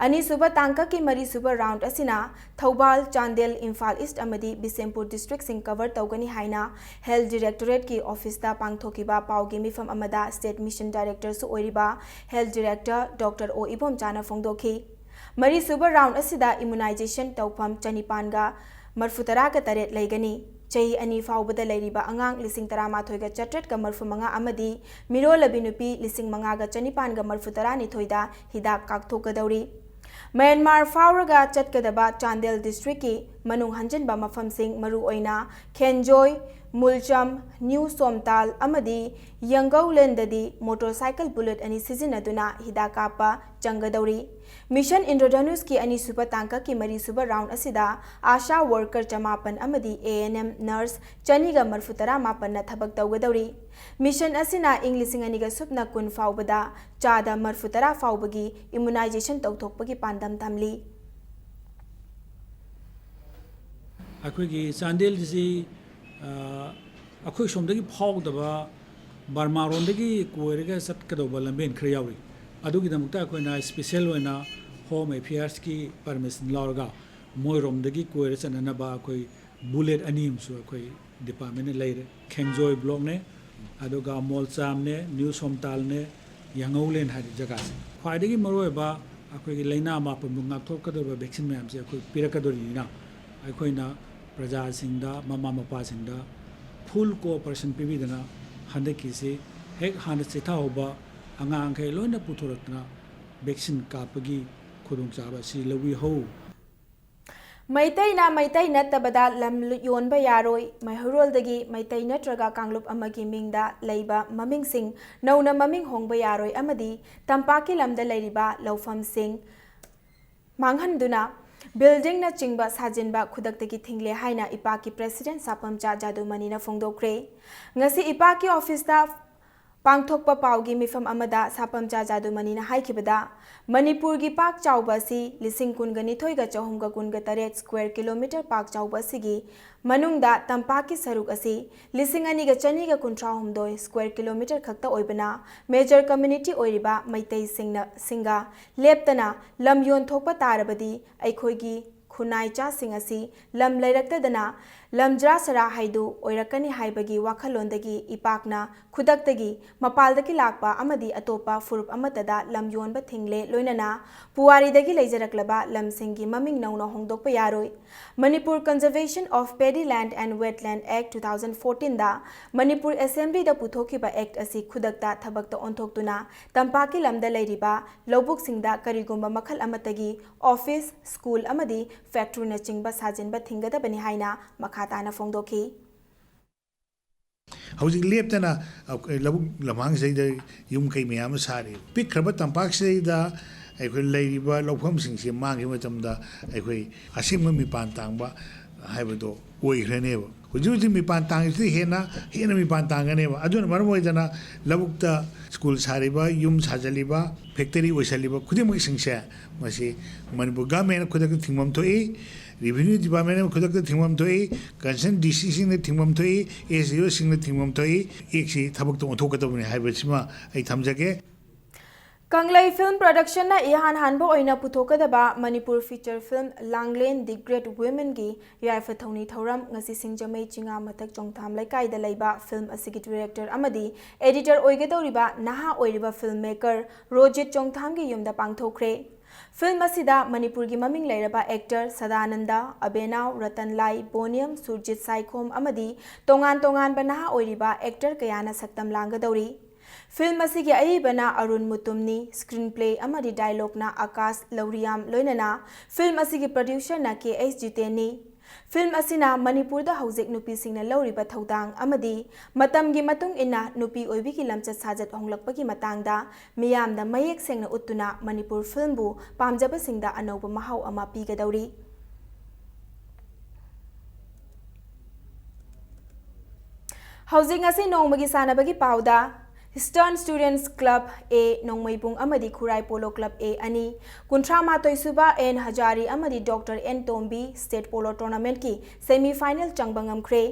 ꯑꯅꯤꯁꯨꯕ ꯇꯥꯡꯀꯛꯀꯤ ꯃꯔꯤꯁꯨꯕ round ꯑꯁꯤꯅ ꯊꯧꯕꯥꯜ, ꯆꯥꯟꯗꯦꯜ, ꯏꯝꯐꯥꯜ East ꯑꯃꯗꯤ ꯕꯤꯁꯦꯝꯄꯨꯔ districtꯁꯤꯡ cover ꯇꯧꯒꯅꯤ ꯍꯥꯏꯅ Health Directorateꯀꯤ officeꯇ ꯄꯥꯡꯊꯣꯛꯈꯤꯕ ꯄꯥꯎꯒꯤ ꯃꯤꯐꯝ ꯑꯃꯗ State Mission Directorꯁꯨ ꯑꯣꯏꯔꯤꯕ Health Director Doctor ꯑꯣ ꯏꯕꯣꯝꯆꯥꯅ ꯐꯣꯡꯗꯣꯛꯈꯤ꯫ ꯃꯔꯤꯁꯨꯕ round ꯑꯁꯤꯗ immunization ꯇꯧꯐꯝ ꯆꯅꯤꯄꯥꯟꯒ ꯃꯔꯐꯨ ꯇꯔꯥꯒ ꯇꯔꯦꯠ ꯂꯩꯒꯅꯤ꯫ ꯆꯍꯤ ꯑꯅꯤ ꯐꯥꯎꯕꯗ ꯂꯩꯔꯤꯕ ꯑꯉꯥꯡ ꯂꯤꯁꯤꯡ ꯇꯔꯥꯃꯥꯊꯣꯏꯒ ꯆꯥꯇ꯭ꯔꯦꯠꯀ ꯃꯔꯐꯨ ꯃꯉꯥ ꯑꯃꯗꯤ ꯃꯤꯔꯣꯜꯂꯕꯤ ꯅꯨꯄꯤ ꯂꯤꯁꯤꯡ ꯃꯉꯥꯒ ꯆꯅꯤꯄꯥꯟꯒ ꯃꯔꯐꯨ ꯇꯔꯥꯅꯤꯊꯣꯏꯗ ꯍꯤꯗꯥꯛ ꯀꯥꯞꯊꯣꯛꯀꯗꯧꯔꯤ꯫ ꯃ꯭ꯌꯥꯟꯃꯥꯔ ꯐꯥꯎꯔꯒ ꯆꯠꯀꯗꯕ ꯆꯥꯟꯗꯦꯜ districtꯀꯤ ꯃꯅꯨꯡ ꯍꯟꯖꯤꯟꯕ ꯃꯐꯝꯁꯤꯡ, ꯃꯔꯨꯑꯣꯏꯅ ꯈꯦꯟꯖꯣꯏ, ꯃꯨꯜꯆꯝ, ꯅ꯭ꯌꯨ ꯁꯣꯝꯇꯥꯜ ꯑꯃꯗꯤ ꯌꯪꯒꯧꯂꯦꯟꯗꯗꯤ motorcycle bullet ꯑꯅꯤ ꯁꯤꯖꯤꯟꯅꯗꯨꯅ ꯍꯤꯗꯥꯛ ꯀꯥꯞꯄ ꯆꯪꯒꯗꯧꯔꯤ꯫ ꯃꯤꯁꯟ ꯏꯟꯗ꯭ꯔꯙꯅꯨꯁꯀꯤ ꯑꯅꯤꯁꯨꯕ ꯇꯥꯡꯀꯛꯀꯤ ꯃꯔꯤꯁꯨꯕ round ꯑꯁꯤꯗ ASHA worker ꯆꯃꯥꯄꯟ ꯑꯃꯗꯤ ANM nurse ꯆꯅꯤꯒ ꯃꯔꯐꯨ ꯇꯔꯥ ꯃꯥꯄꯟꯅ ꯊꯕꯛ ꯇꯧꯒꯗꯧꯔꯤ꯫ ꯃꯤꯁꯟ ꯑꯁꯤꯅ ꯏꯪ ꯂꯤꯁꯤꯡ ꯑꯅꯤꯒ ꯁꯨꯞꯅ ꯀꯨꯟ ꯐꯥꯎꯕꯗ ꯆꯥꯗ ꯃꯔꯐꯨ ꯇꯔꯥ ꯐꯥꯎꯕꯒꯤ immunization ꯇꯧꯊꯣꯛꯄꯒꯤ ꯄꯥꯟꯗꯝ ꯊꯝꯂꯤ꯫ ꯑꯩꯈꯣꯏꯒꯤ ꯆꯥꯟꯗꯦꯜꯁꯤ ꯑꯩꯈꯣꯏ ꯁꯣꯝꯗꯒꯤ ꯐꯥꯎꯗꯕ ꯕꯔꯃꯥꯔꯣꯝꯗꯒꯤ ꯀꯣꯏꯔꯒ ꯆꯠꯀꯗꯧꯕ ꯂꯝꯕꯦꯟ ꯈꯔ ꯌꯥꯎꯔꯤ꯫ ꯑꯗꯨꯒꯤꯗꯃꯛꯇ ꯑꯩꯈꯣꯏꯅ special ꯑꯣꯏꯅ Home Affairsꯀꯤ permission ꯂꯧꯔꯒ ꯃꯣꯏꯔꯣꯝꯗꯒꯤ ꯀꯣꯏꯔ ꯆꯠꯅꯅꯕ ꯑꯩꯈꯣꯏ bullet ꯑꯅꯤ ꯑꯃꯁꯨ ꯑꯩꯈꯣꯏ departmentꯅ ꯂꯩꯔꯦ꯫ ꯈꯦꯡꯖꯣꯏ blockꯅꯦ, ꯑꯗꯨꯒ ꯃꯣꯜꯆꯥꯝꯅꯦ, ꯅ꯭ꯌꯨ ꯁꯣꯝꯇꯥꯜꯅꯦ, ꯌꯥꯉꯧꯂꯦꯟ ꯍꯥꯏꯔꯤꯕ ꯖꯒꯥꯁꯦ꯫ ꯈ꯭ꯋꯥꯏꯗꯒꯤ ꯃꯔꯨꯑꯣꯏꯕ ꯑꯩꯈꯣꯏꯒꯤ ꯂꯥꯏꯅꯥ ꯃꯥꯄꯟꯕꯨ ꯉꯥꯛꯊꯣꯛꯀꯗꯧꯔꯤꯕ vaccine ꯃꯌꯥꯝꯁꯦ ꯑꯩꯈꯣꯏ ꯄꯤꯔꯛꯀꯗꯧꯔꯤꯅꯤꯅ ꯑꯩꯈꯣꯏꯅ ꯄ꯭ꯔꯖꯥꯁꯤꯡꯗ, ꯃꯃꯥ ꯃꯄꯥꯁꯤꯡꯗ full cooperation ꯄꯤꯕꯤꯗꯅ ꯍꯟꯗꯛꯀꯤꯁꯤ ꯍꯦꯛ ꯍꯥꯟꯅ ꯆꯤꯊꯍꯧꯕ ꯑꯉꯥꯡꯈꯩ ꯂꯣꯏꯅ ꯄꯨꯊꯣꯔꯛꯇꯅ vaccine ꯀꯥꯞꯄꯒꯤ ꯈꯨꯗꯣꯡꯆꯥꯕ ꯑꯁꯤ ꯂꯧꯕꯤꯍꯧ꯫ ꯃꯩꯇꯩꯅ ꯃꯩꯇꯩ ꯅꯠꯇꯕꯗ ꯂꯝ ꯌꯣꯟꯕ ꯌꯥꯔꯣꯏ꯫ ꯃꯩꯍꯧꯔꯣꯜꯗꯒꯤ ꯃꯩꯇꯩ ꯅꯠꯇ꯭ꯔꯒ ꯀꯥꯡꯂꯨꯞ ꯑꯃꯒꯤ ꯃꯤꯡꯗ ꯂꯩꯕ ꯃꯃꯤꯡꯁꯤꯡ ꯅꯧꯅ ꯃꯃꯤꯡ ꯍꯣꯡꯕ ꯌꯥꯔꯣꯏ ꯑꯃꯗꯤ ꯇꯝꯄꯥꯛꯀꯤ ꯂꯝꯗ ꯂꯩꯔꯤꯕ ꯂꯧꯐꯝꯁꯤꯡ ꯃꯥꯡꯍꯟꯗꯨꯅ buildingꯅꯆꯤꯡꯕ ꯁꯥꯖꯤꯟꯕ ꯈꯨꯗꯛꯇꯒꯤ ꯊꯤꯡꯂꯦ ꯍꯥꯏꯅ ꯏꯄꯥꯛꯀꯤ president ꯁꯥꯄꯝꯆꯥ ꯖꯥꯗꯨꯃꯅꯤꯅ ꯐꯣꯡꯗꯣꯛꯈ꯭ꯔꯦ꯫ ꯉꯁꯤ ꯏꯄꯥꯛꯀꯤ officeꯇ ꯄꯥꯡꯊꯣꯛꯄ ꯄꯥꯎꯒꯤ ꯃꯤꯐꯝ ꯑꯃꯗ ꯁꯥꯄꯝꯆꯥ ꯖꯥꯗꯨꯃꯅꯤꯅ ꯍꯥꯏꯈꯤꯕꯗ, ꯃꯅꯤꯄꯨꯔꯒꯤ ꯄꯥꯛ ꯆꯥꯎꯕ ꯑꯁꯤ ꯂꯤꯁꯤꯡ ꯀꯨꯟꯒ ꯅꯤꯊꯣꯏꯒ ꯆꯍꯨꯝꯒ ꯀꯨꯟꯒ ꯇꯔꯦꯠ square kilometre ꯄꯥꯛ ꯆꯥꯎꯕ ꯑꯁꯤꯒꯤ ꯃꯅꯨꯡꯗ ꯇꯝꯄꯥꯛꯀꯤ ꯁꯔꯨꯛ ꯑꯁꯤ ꯂꯤꯁꯤꯡ ꯑꯅꯤꯒ ꯆꯅꯤꯒ ꯀꯨꯟꯊ꯭ꯔꯥ ꯍꯨꯝꯗꯣꯏ square kilometre ꯈꯛꯇ ꯑꯣꯏꯕꯅ, major community ꯑꯣꯏꯔꯤꯕ ꯃꯩꯇꯩꯁꯤꯡꯅ, ꯁꯤꯡꯒ ꯂꯦꯞꯇꯅ ꯂꯝ ꯌꯣꯟꯊꯣꯛꯄ ꯇꯥꯔꯕꯗꯤ ꯑꯩꯈꯣꯏꯒꯤ ꯈꯨꯟꯅꯥꯏꯆꯥꯁꯤꯡ ꯑꯁꯤ ꯂꯝ ꯂꯩꯔꯛꯇꯗꯅ ꯂꯝꯖ꯭ꯔꯥ ꯁꯔꯥ ꯍꯥꯏꯗꯨ ꯑꯣꯏꯔꯛꯀꯅꯤ ꯍꯥꯏꯕꯒꯤ ꯋꯥꯈꯜꯂꯣꯟꯗꯒꯤ ꯏꯄꯥꯛꯅ ꯈꯨꯗꯛꯇꯒꯤ ꯃꯄꯥꯜꯗꯒꯤ ꯂꯥꯛꯄ ꯑꯃꯗꯤ ꯑꯇꯣꯞꯄ ꯐꯨꯔꯨꯞ ꯑꯃꯠꯇꯗ ꯂꯝ ꯌꯣꯟꯕ ꯊꯤꯡꯂꯦ, ꯂꯣꯏꯅꯅ ꯄꯨꯋꯥꯔꯤꯗꯒꯤ ꯂꯩꯖꯔꯛꯂꯕ ꯂꯝꯁꯤꯡꯒꯤ ꯃꯃꯤꯡ ꯅꯧꯅ ꯍꯣꯡꯗꯣꯛꯄ ꯌꯥꯔꯣꯏ꯫ Manipur Conservation of Paddy Land and Wetland Act two thousand fourteenꯗ Manipur Assemblyꯗ ꯄꯨꯊꯣꯛꯈꯤꯕ act ꯑꯁꯤ ꯈꯨꯗꯛꯇ ꯊꯕꯛꯇ ꯑꯣꯟꯊꯣꯛꯇꯨꯅ ꯇꯝꯄꯥꯛꯀꯤ ꯂꯝꯗ ꯂꯩꯔꯤꯕ ꯂꯧꯕꯨꯛꯁꯤꯡꯗ ꯀꯔꯤꯒꯨꯝꯕ ꯃꯈꯜ ꯑꯃꯠꯇꯒꯤ office, school ꯑꯃꯗꯤ factoryꯅꯆꯤꯡꯕ ꯁꯥꯖꯤꯟꯕ ꯊꯤꯡꯒꯗꯕꯅꯤ ꯍꯥꯏꯅ ꯃꯈꯥ ꯇꯥꯅ ꯐꯣꯡꯗꯣꯛꯈꯤ꯫ ꯍꯧꯖꯤꯛ ꯂꯦꯞꯇꯅ ꯑꯩꯈꯣꯏ ꯂꯧꯕꯨꯛ ꯂꯝꯍꯥꯡꯁꯤꯗꯩꯗ ꯌꯨꯝ ꯀꯩ ꯃꯌꯥꯝ ꯑꯃ ꯁꯥꯔꯤ꯫ ꯄꯤꯛꯈ꯭ꯔꯕ ꯇꯝꯄꯥꯛꯁꯤꯗꯩꯗ ꯑꯩꯈꯣꯏ ꯂꯩꯔꯤꯕ ꯂꯧꯐꯝꯁꯤꯡꯁꯤ ꯃꯥꯡꯈꯤꯕ ꯃꯇꯝꯗ ꯑꯩꯈꯣꯏ ꯑꯁꯦꯡꯕ ꯃꯤꯄꯥꯟ ꯇꯥꯡꯕ ꯍꯥꯏꯕꯗꯣ ꯑꯣꯏꯈ꯭ꯔꯅꯦꯕ꯫ ꯍꯧꯖꯤꯛ ꯍꯧꯖꯤꯛ ꯃꯤꯄꯥꯟ ꯇꯥꯡꯉꯤꯁꯤꯗꯤ ꯍꯦꯟꯅ, ꯍꯦꯟꯅ ꯃꯤꯄꯥꯟ ꯇꯥꯡꯒꯅꯦꯕ꯫ ꯑꯗꯨꯅ ꯃꯔꯝ ꯑꯣꯏꯗꯅ ꯂꯧꯕꯨꯛꯇ ꯁ꯭ꯀꯨꯜ ꯁꯥꯔꯤꯕ, ꯌꯨꯝ ꯁꯥꯖꯜꯂꯤꯕ, ꯐꯦꯛꯇꯔꯤ ꯑꯣꯏꯁꯜꯂꯤꯕ ꯈꯨꯗꯤꯡꯃꯛꯁꯤꯡꯁꯦ ꯃꯁꯤ ꯃꯅꯤꯄꯨꯔ ꯒꯚꯔꯟꯃꯦꯟꯅ ꯈꯨꯗꯛꯇ ꯊꯤꯡꯐꯝ ꯊꯣꯛꯏ, ꯔꯦꯚꯤꯅ꯭ꯌꯨ ꯗꯤꯄꯥꯔꯠꯃꯦꯟꯅ ꯈꯨꯗꯛꯇ ꯊꯤꯡꯐꯝ ꯊꯣꯛꯏ, ꯀꯟꯁꯔꯟ ꯗꯤ ꯁꯤꯁꯤꯡꯅ ꯊꯤꯡꯐꯝ ꯊꯣꯛꯏ, ꯑꯦꯁ ꯗꯤ ꯑꯣꯁꯤꯡꯅ ꯊꯤꯡꯐꯝ ꯊꯣꯛꯏ꯫ ꯑꯦꯛꯁꯤ ꯊꯕꯛꯇ ꯑꯣꯟꯊꯣꯛꯀꯗꯕꯅꯤ ꯍꯥꯏꯕꯁꯤꯃ ꯑꯩ ꯊꯝꯖꯒꯦ꯫ ꯀꯪꯂꯩ ꯐꯤꯜꯝ ꯄ꯭ꯔꯗꯛꯁꯟꯅ ꯏꯍꯥꯟ ꯍꯥꯟꯕ ꯑꯣꯏꯅ ꯄꯨꯊꯣꯛꯀꯗꯕ ꯃꯅꯤꯄꯨꯔ ꯐꯤꯆꯔ ꯐꯤꯜꯝ ꯂꯥꯡꯂꯦꯟ ꯗꯤ ꯒ꯭ꯔꯦꯠ ꯋꯤꯃꯦꯟꯒꯤ ꯌꯥꯏꯐ ꯊꯧꯅꯤ ꯊꯧꯔꯝ ꯉꯁꯤ ꯁꯤꯡꯖꯃꯩ ꯆꯤꯉꯥ ꯃꯊꯛ ꯆꯣꯡꯊꯥꯝ ꯂꯩꯀꯥꯏꯗ ꯂꯩꯕ ꯐꯤꯜꯝ ꯑꯁꯤꯒꯤ ꯗꯤꯔꯦꯛꯇꯔ ꯑꯃꯗꯤ ꯑꯦꯗꯤꯇꯔ ꯑꯣꯏꯒꯗꯧꯔꯤꯕ ꯅꯍꯥ ꯑꯣꯏꯔꯤꯕ ꯐꯤꯜꯝ ꯃꯦꯀꯔ ꯔꯣꯖꯤꯠ ꯆꯣꯡꯊꯥꯝꯒꯤ ꯌꯨꯝꯗ ꯄꯥꯡꯊꯣꯛꯈ꯭ꯔꯦ꯫ ꯐꯤꯜꯝ ꯑꯁꯤꯗ ꯃꯅꯤꯄꯨꯔꯒꯤ ꯃꯃꯤꯡ ꯂꯩꯔꯕ ꯑꯦꯛꯇꯔ ꯁꯗꯥꯅꯟꯗ, ꯑꯕꯦꯅꯥꯎ, ꯔꯇꯟ ꯂꯥꯏ, ꯕꯣꯅꯤꯌꯝ, ꯁꯨꯔꯖꯤꯠ ꯁꯥꯏꯈꯣꯝ ꯑꯃꯗꯤ ꯇꯣꯉꯥꯟ ꯇꯣꯉꯥꯟꯕ ꯅꯍꯥ ꯑꯣꯏꯔꯤꯕ ꯑꯦꯛꯇꯔ ꯀꯌꯥꯅ ꯁꯛꯇꯝ ꯂꯥꯡꯒꯗꯧꯔꯤ꯫ ꯐꯤꯜꯝ ꯑꯁꯤꯒꯤ ꯑꯏꯕꯅ ꯑꯔꯨꯟ ꯃꯨꯇꯨꯝꯅꯤ, ꯁ꯭ꯀ꯭ꯔꯤꯟ ꯄ꯭ꯂꯦ ꯑꯃꯗꯤ ꯗꯥꯏꯂꯣꯛꯅ ꯑꯀꯥꯁ ꯂꯧꯔꯤꯌꯥꯝ, ꯂꯣꯏꯅꯅ ꯐꯤꯜꯝ ꯑꯁꯤꯒꯤ ꯄ꯭ꯔꯗ꯭ꯌꯨꯁꯔꯅ ꯀꯦ ꯑꯦꯁ ꯖꯤꯇꯦꯟꯅꯤ꯫ ꯐꯤꯜꯝ ꯑꯁꯤꯅ ꯃꯅꯤꯄꯨꯔꯗ ꯍꯧꯖꯤꯛ ꯅꯨꯄꯤꯁꯤꯡꯅ ꯂꯧꯔꯤꯕ ꯊꯧꯗꯥꯡ ꯑꯃꯗꯤ ꯃꯇꯝꯒꯤ ꯃꯇꯨꯡ ꯏꯟꯅ ꯅꯨꯄꯤ ꯑꯣꯏꯕꯤꯒꯤ ꯂꯝꯆꯠ ꯁꯥꯖꯠ ꯍꯣꯡꯂꯛꯄꯒꯤ ꯃꯇꯥꯡꯗ ꯃꯤꯌꯥꯝꯗ ꯃꯌꯦꯛ ꯁꯦꯡꯅ ꯎꯠꯇꯨꯅ ꯃꯅꯤꯄꯨꯔ ꯐꯤꯜꯝꯕꯨ ꯄꯥꯝꯖꯕꯁꯤꯡꯗ ꯑꯅꯧꯕ ꯃꯍꯥꯎ ꯑꯃ ꯄꯤꯒꯗꯧꯔꯤ꯫ ꯍꯧꯖꯤꯛ ꯉꯁꯤ ꯅꯣꯡꯃꯒꯤ ꯁꯥꯟꯅꯕꯒꯤ ꯄꯥꯎꯗ, Eastern Students Club A ꯅꯣꯡꯃꯩꯕꯨꯡ ꯑꯃꯗꯤ ꯈꯨꯔꯥꯏ ꯄꯣꯂꯣ ꯀ꯭ꯂꯕ A ꯑꯅꯤ, ꯀꯨꯟꯊ꯭ꯔꯥ ꯃꯥꯊꯣꯏ ꯁꯨꯕ ꯑꯦꯟ ꯍꯖꯥꯔꯤ ꯑꯃꯗꯤ doctor N Tombi state polo ꯇꯣꯔꯅꯥꯃꯦꯟꯠꯀꯤ ꯁꯦꯃꯤ ꯐꯥꯏꯅꯦꯜ ꯆꯪꯕ ꯉꯝꯈ꯭ꯔꯦ꯫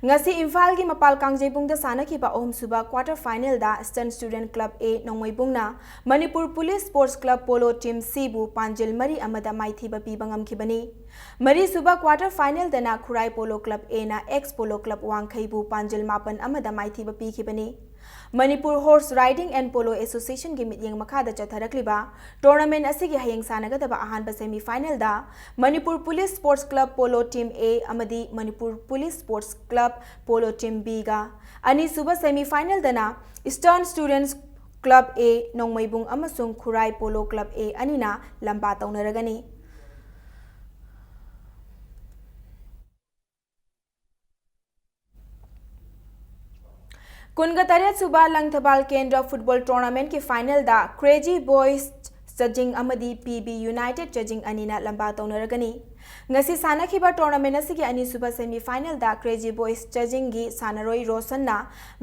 ꯉꯁꯤ ꯏꯝꯐꯥꯜꯒꯤ ꯃꯄꯥꯜ ꯀꯥꯡꯖꯩꯕꯨꯡꯗ ꯁꯥꯟꯅꯈꯤꯕ ꯑꯍꯨꯝꯁꯨꯕ ꯀ꯭ꯋꯥꯇꯔ ꯐꯥꯏꯅꯦꯜꯗ Eastern Student Club A ꯅꯣꯡꯃꯩꯕꯨꯡꯅ Manipur police sports club polo team Cꯕꯨ ꯄꯥꯟꯖꯤꯜ ꯃꯔꯤ ꯑꯃꯗ ꯃꯥꯏꯊꯤꯕ ꯄꯤꯕ ꯉꯝꯈꯤꯕꯅꯤ꯫ ꯃꯔꯤꯁꯨꯕ ꯀ꯭ꯋꯥꯇꯔ ꯐꯥꯏꯅꯦꯜꯗꯅ ꯈꯨꯔꯥꯏ ꯄꯣꯂꯣ ꯀ꯭ꯂꯕ Aꯅ ꯑꯦꯛꯁ ꯄꯣꯂꯣ ꯀ꯭ꯂꯕ ꯋꯥꯡꯈꯩꯕꯨ ꯄꯥꯟꯖꯤꯜ ꯃꯥꯄꯟ ꯑꯃꯗ ꯃꯥꯏꯊꯤꯕ ꯄꯤꯈꯤꯕꯅꯤ꯫ Manipur horse riding and polo ꯑꯦꯁꯣꯁꯤꯌꯦꯁꯟꯒꯤ ꯃꯤꯠꯌꯦꯡ ꯃꯈꯥꯗ ꯆꯠꯊꯔꯛꯂꯤꯕ ꯇꯣꯔꯅꯥꯃꯦꯟꯠ ꯑꯁꯤꯒꯤ ꯍꯌꯦꯡ ꯁꯥꯟꯅꯒꯗꯕ ꯑꯍꯥꯟꯕ ꯁꯦꯃꯤ ꯐꯥꯏꯅꯦꯜꯗ Manipur police sports club polo team A ꯑꯃꯗꯤ Manipur police sports club polo team Bꯒ, ꯑꯅꯤꯁꯨꯕ ꯁꯦꯃꯤ ꯐꯥꯏꯅꯦꯜꯗꯅ Eastern Students Club A Nongmeibung ꯑꯃꯁꯨꯡ ꯈꯨꯔꯥꯏ ꯄꯣꯂꯣ ꯀ꯭ꯂꯕ A ꯑꯅꯤꯅ ꯂꯝꯕꯥ ꯇꯧꯅꯔꯒꯅꯤ꯫ ꯀꯨꯟꯒ ꯇꯔꯦꯠ ꯁꯨꯕ ꯂꯪꯊꯕꯥꯜ ꯀꯦꯟꯗ꯭ꯔ ꯐꯨꯠꯕꯣꯜ ꯇꯣꯔꯅꯥꯃꯦꯟꯠꯀꯤ ꯐꯥꯏꯅꯦꯜꯗ ꯀ꯭ꯔꯦꯖꯤ ꯕꯣꯏꯁ ꯆꯥꯖꯤꯡ ꯑꯃꯗꯤ ꯄꯤ ꯕꯤ ꯌꯨꯅꯥꯏꯇꯦꯗ ꯆꯥꯖꯤꯡ ꯑꯅꯤꯅ ꯂꯝꯕꯥ ꯇꯧꯅꯔꯒꯅꯤ꯫ ꯉꯁꯤ ꯁꯥꯟꯅꯈꯤꯕ ꯇꯣꯔꯅꯥꯃꯦꯟꯠ ꯑꯁꯤꯒꯤ ꯑꯅꯤꯁꯨꯕ ꯁꯦꯃꯤ ꯐꯥꯏꯅꯦꯜꯗ ꯀ꯭ꯔꯦꯖꯤ ꯕꯣꯏꯁ ꯆꯥꯖꯤꯡꯒꯤ ꯁꯥꯟꯅꯔꯣꯏ ꯔꯣꯁꯟꯅ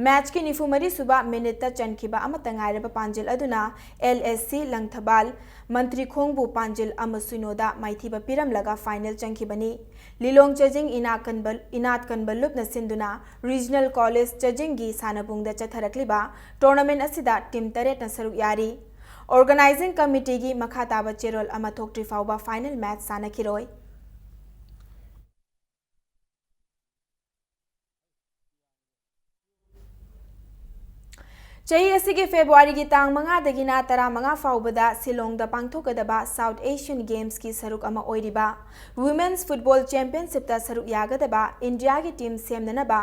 ꯃꯦꯆꯀꯤ ꯅꯤꯐꯨ ꯃꯔꯤ ꯁꯨꯕ ꯃꯤꯅꯤꯠꯇ ꯆꯟꯈꯤꯕ ꯑꯃꯠꯇ ꯉꯥꯏꯔꯕ ꯄꯥꯟꯖꯤꯜ ꯑꯗꯨꯅ ꯑꯦꯜ ꯑꯦꯁ ꯁꯤ ꯂꯪꯊꯕꯥꯜ ꯃꯟꯇ꯭ꯔꯤꯈꯣꯡꯕꯨ ꯄꯥꯟꯖꯤꯜ ꯑꯃ ꯁꯤꯅꯣꯗ ꯃꯥꯏꯊꯤꯕ ꯄꯤꯔꯝꯂꯒ ꯐꯥꯏꯅꯦꯜ ꯆꯪꯈꯤꯕꯅꯤ꯫ ꯂꯤꯂꯣꯡ ꯆꯥꯖꯤꯡ ꯏꯅꯥꯠ ꯀꯟꯕ, ꯏꯅꯥꯠ ꯀꯟꯕ ꯂꯨꯞꯅ ꯁꯤꯟꯗꯨꯅ ꯔꯤꯖꯅꯦꯜ ꯀꯣꯂꯦꯖ ꯆꯥꯖꯤꯡꯒꯤ ꯁꯥꯟꯅꯕꯨꯡꯗ ꯆꯠꯊꯔꯛꯂꯤꯕ ꯇꯣꯔꯅꯥꯃꯦꯟꯠ ꯑꯁꯤꯗ ꯇꯤꯝ ꯇꯔꯦꯠꯅ ꯁꯔꯨꯛ ꯌꯥꯔꯤ꯫ ꯑꯣꯔꯒꯅꯥꯏꯖꯤꯡ ꯀꯃꯤꯇꯤꯒꯤ ꯃꯈꯥ ꯇꯥꯕ ꯆꯦꯔꯣꯜ ꯑꯃ ꯊꯣꯛꯇ꯭ꯔꯤ ꯐꯥꯎꯕ ꯐꯥꯏꯅꯦꯜ ꯃꯦꯆ ꯁꯥꯟꯅꯈꯤꯔꯣꯏ꯫ ꯆꯍꯤ ꯑꯁꯤꯒꯤ ꯐꯦꯕ꯭ꯔꯨꯋꯥꯔꯤꯒꯤ ꯇꯥꯡ ꯃꯉꯥꯗꯒꯤꯅ ꯇꯔꯥꯃꯉꯥ ꯐꯥꯎꯕꯗ ꯁꯤꯂꯣꯡꯗ ꯄꯥꯡꯊꯣꯛꯀꯗꯕ ꯁꯥꯎꯠ ꯑꯦꯁꯤꯌꯟ ꯒꯦꯝꯁꯀꯤ ꯁꯔꯨꯛ ꯑꯃ ꯑꯣꯏꯔꯤꯕ ꯋꯨꯃꯦꯟꯁ ꯐꯨꯠꯕꯣꯜ ꯆꯦꯝꯄꯤꯌꯟꯁꯤꯞꯇ ꯁꯔꯨꯛ ꯌꯥꯒꯗꯕ ꯏꯟꯗꯤꯌꯥꯒꯤ ꯇꯤꯝ ꯁꯦꯝꯅꯅꯕ